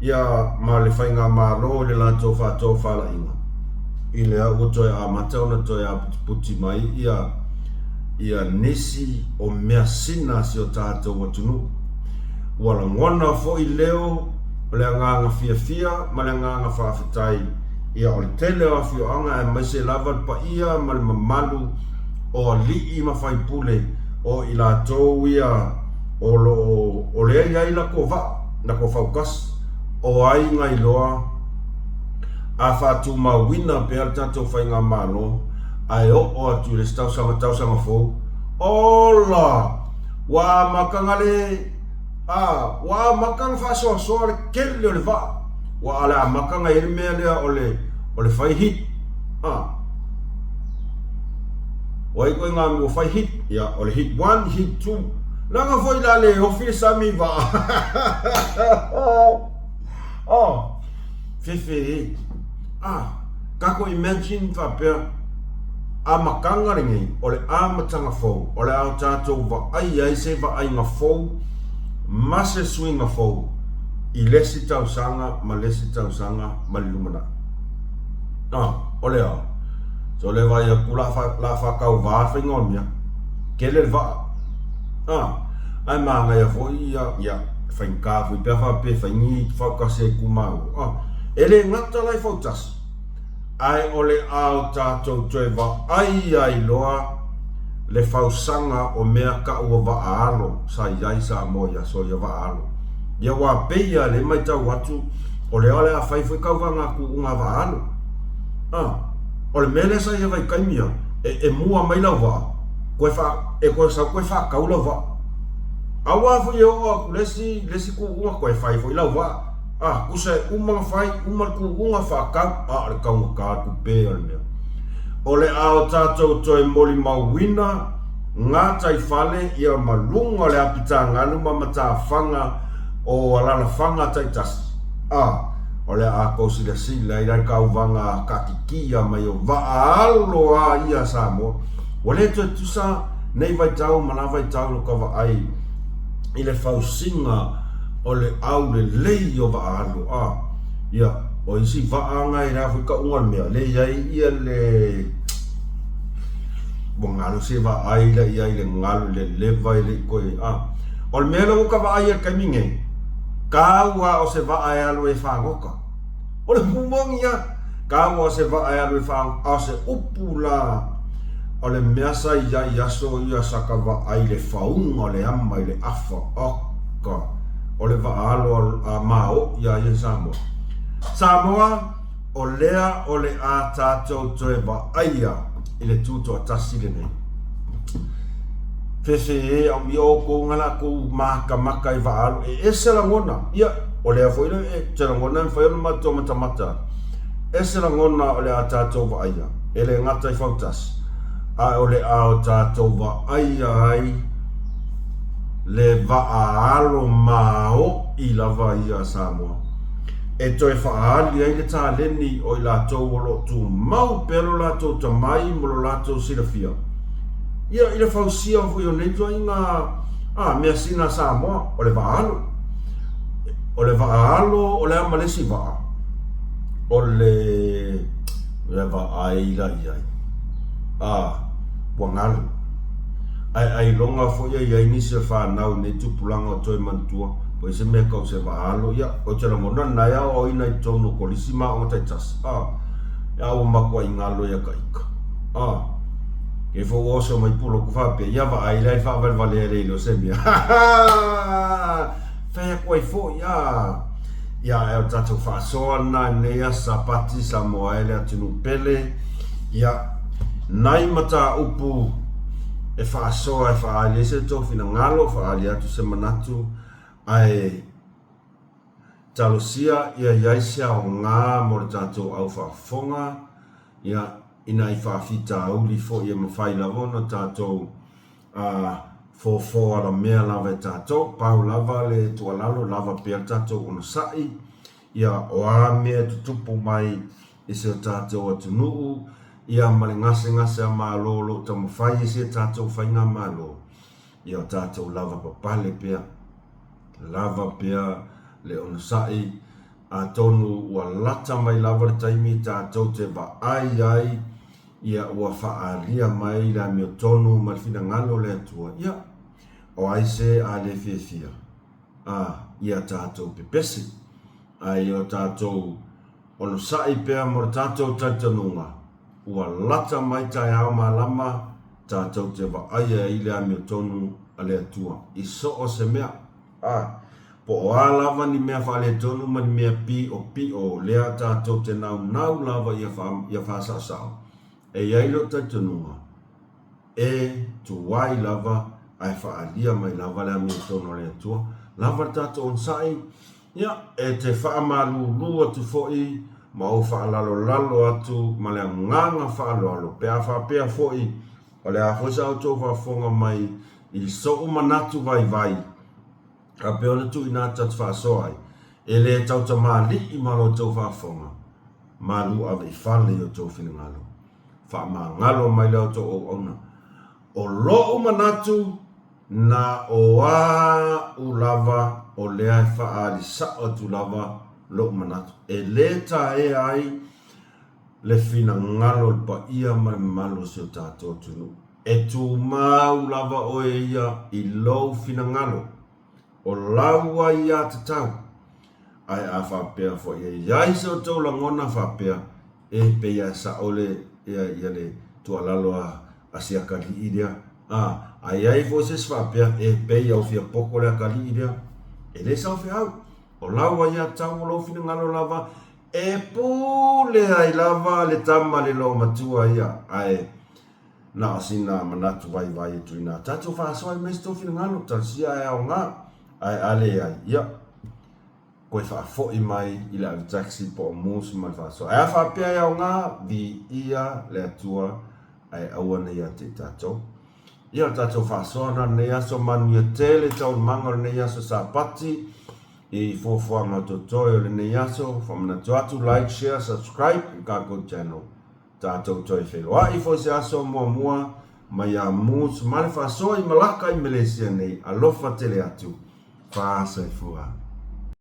ia ma le faigamalo i le latou faatofalaiga i lea ua toe amata ona toe aputiputi mai ia ia nisi o measina a si o tatou atunuu. Ua lagona foi leo o le agaga fiafia ma le agaga faafetai ia o le tele o afioaga aemaise lava le paia ma le mamalu o alii ma faipule o i latou ia o lo o o lea i ai latou vaa, latou fautasi, o ai na iloa a faatumauina pea le tatou faigamalo ae oo atu i le isi tausaga, tausaga fou, ola! Ua amata na le, a, ua amata na faasoasoa le tele o le vaa. Ua le amata na i ai le mea lea o le, o le fai hit. A. O ai koe ngā ua fai hit? Ia, o le hit 1, hit 2. Leaga foi la le ofi le sami vaa. Oh, fefe e. Ah, kako imagine faapea, amataga lenei, o le amataga fou, o le a o tatou vaai ai se vaaiga fou ma se suiga fou i le isi tausaga ma le isi tausaga ma le lumanai. Ah, O le a? So le vaai atu la fa la faatauvā le faiga o le mea. Tele le vaa. A, ae manaia foi ia ia faigata foi pe a faapea e fai ni fautasi a itumalo. A, e le gata la i fautasi, ae o le a o tatou toe vaai ai loa le fausaga o mea tau o vaa alo sa i ai Samoa i aso ia vaa alo. Ia aua pei lava lea e matau atu o lea o le a fai foi tauvaga tuuga a vaa alo. A, o le mea lea sa i ai vaitaimi ia, e, e mua mai lau vaa, koe fa, e koe sau koe faatau lau vaa. Aua foi e oo atu le isi, le isi tuuga koe fai foi lau vaa. A, tusa e uma ona fai, uma le tuuga faatau, a o le taugata atu pea o le mea. O le a o tatou toe molimauina gataifale ia ma luga o le apitagalu ma matafaga o alalafaga taitasi, a o le a tou silasila i le tauvaga taatitia mai o vaa alo a ia a Samoa. Ua le toe tusa nei vaitau ma la vaitau lo ka vaai i le fausiga o le aulelei o vaa alo, a ia o isi vaa na e la foi kauga o le mea, le i ai ia le Ua galo se vaai la i ai le galo i le leva e le i koe a. O le mea lea ua ka vaai ai i le taimi nei, kau a o se vaa e alu e fagota. O le moni a, kau a o se vaa e alu e fagota, a o se upu la o le mea sa i ai i aso ia sa ka vaai i le fauga o le ama i le afa, oka, o le vaa alo a maoʻi a ia i Samoa. Samoa, o lea o le a tatou toe vaaia i le tutoatasi lenei. Fefe e au ia outou na latou makamaka i vaaalo e ese lagona. Ia, o lea foi le e te lagona e mafai ona matou matamata. Ese lagona o le a tatou vaaia, e le gata i fautasi, ae o le a o tatou vaaia ai le vaaalo maoʻi lava ia a Samoa. E toe faaali ai le taleni o i latou o lo o tumau pea lo latou tamai ma lo latou silafia, ia, i le fausia foi o nei ituaiga a measina a Samoa, o le vaa alo. O le vaa alo o le a ma le isi vaa, o le le vaai la i ai, a, ua galo. Ae ailoga foi e i ai nisi o fanau i nei tupulaga o toe manatua, po o ai se mea tau se vaa alo, ia, ou te lagona lena e aoaoina i totonu o kolisi ma aoga taitasi, a, a ua matuai galo ia ta ita, a, kei foi ua oso mai poloku faapea, ia vaai la i le faavalevalea e le iloa se mea, ha ha! Fai atu ai foi, a, ia, ae o le tatou faasoa lena i lenei aso Sapati, Samoa e le atunuu pele, ia, nai mataupu e faasoa e faaali ai se tou finagalo, faaali atu se manatu, ae talosia ia i ai se aoga mo le tatou au faafofoga, ia, ina i faafitauli foi e mafai lava ona tatou fofo alamea lava e tatou. Pau lava le tuualalo, lava pea le tatou onosai, ia, o a mea e tutupu mai i si o tatou atunuu, ia ma le gasegase a Malo o lo o taumafai e si a tatou Faigamalo, ia o tatou lava papale pea, lava pea le onosai, atonu ua lata mai lava le taimi tatou te vaai ai, ia ua faaalia mai le amiotonu ma le finagalo o le Atua, ia, o ai se a le fiafia, a ia tatou pepesi, a ia o tatou Onosai pea mo le tatou talitonuga, ua lata mai taeao malama tatou te vaaia ai le amiotonu a le Atua i so o se mea. A, po o a lava ni mea faaletonu ma ni mea piʻopiʻo lea tatou te naunau lava ia ia faasaosao, e i ai lou talitonuga, e tuai lava ae faaalia mai lava le amiotonu a le Atua. Lava le tatou onosai, Ia, e te faamalulu atu foi ma ou faalalolalo atu ma le agaga faaaloalo, pe a faapea foi o le a foi sa outou faafofoga mai i soʻu manatu vaivai, faapea ona tuuina atu atu faasoa ai, e le tautamalii ma lo outou faafofoga, malu ave i fale i outou finagalo. Faamagalo mai la outou auauna. O loʻu manatu, na o aʻu lava o lea e faaali saʻo atu lava loʻu manatu, e lē taea ai le finagalo o le paia ma le mamalu o si o tatou atunuu. E tumau lava oe ia i lou finagalo, o lau aiatatau. Ae a faapea foi e i ai se outou lagona faapea, e pei lava e sao le, ia, ia le tuualalo a, a si atalii lea, a, a i ai foi se isi faapea, e pei a ua fia poto le atalii lea, e le saofeau. O lau aiatatau o lou finagalo lava e pule ai lava le tama le loomatua ia, ae na o sina manatu vaivai e tuuina atu. Tatou faasoa ai mai se tou finagalo, talosia ae aoga, ae a leai, ia, koe faafoi mai i le ave taxi po o moose ma le faasoa. Ae a faapea e aoga, viia le Atua ae aua ne i ia te i tatou. Ia, o le tatou faasoa lena i lenei aso, manuia tele taualumaga o lenei aso Sapati i fuafuaga o totoe o lenei aso. Faamanatu atu, like, share, subscribe i le tatou channel. Tatou toe feiloai foi se aso muamua mai ia Moose ma le faasoa i Malaka i Melesia nei. Alofa tele atu. Faasoifua.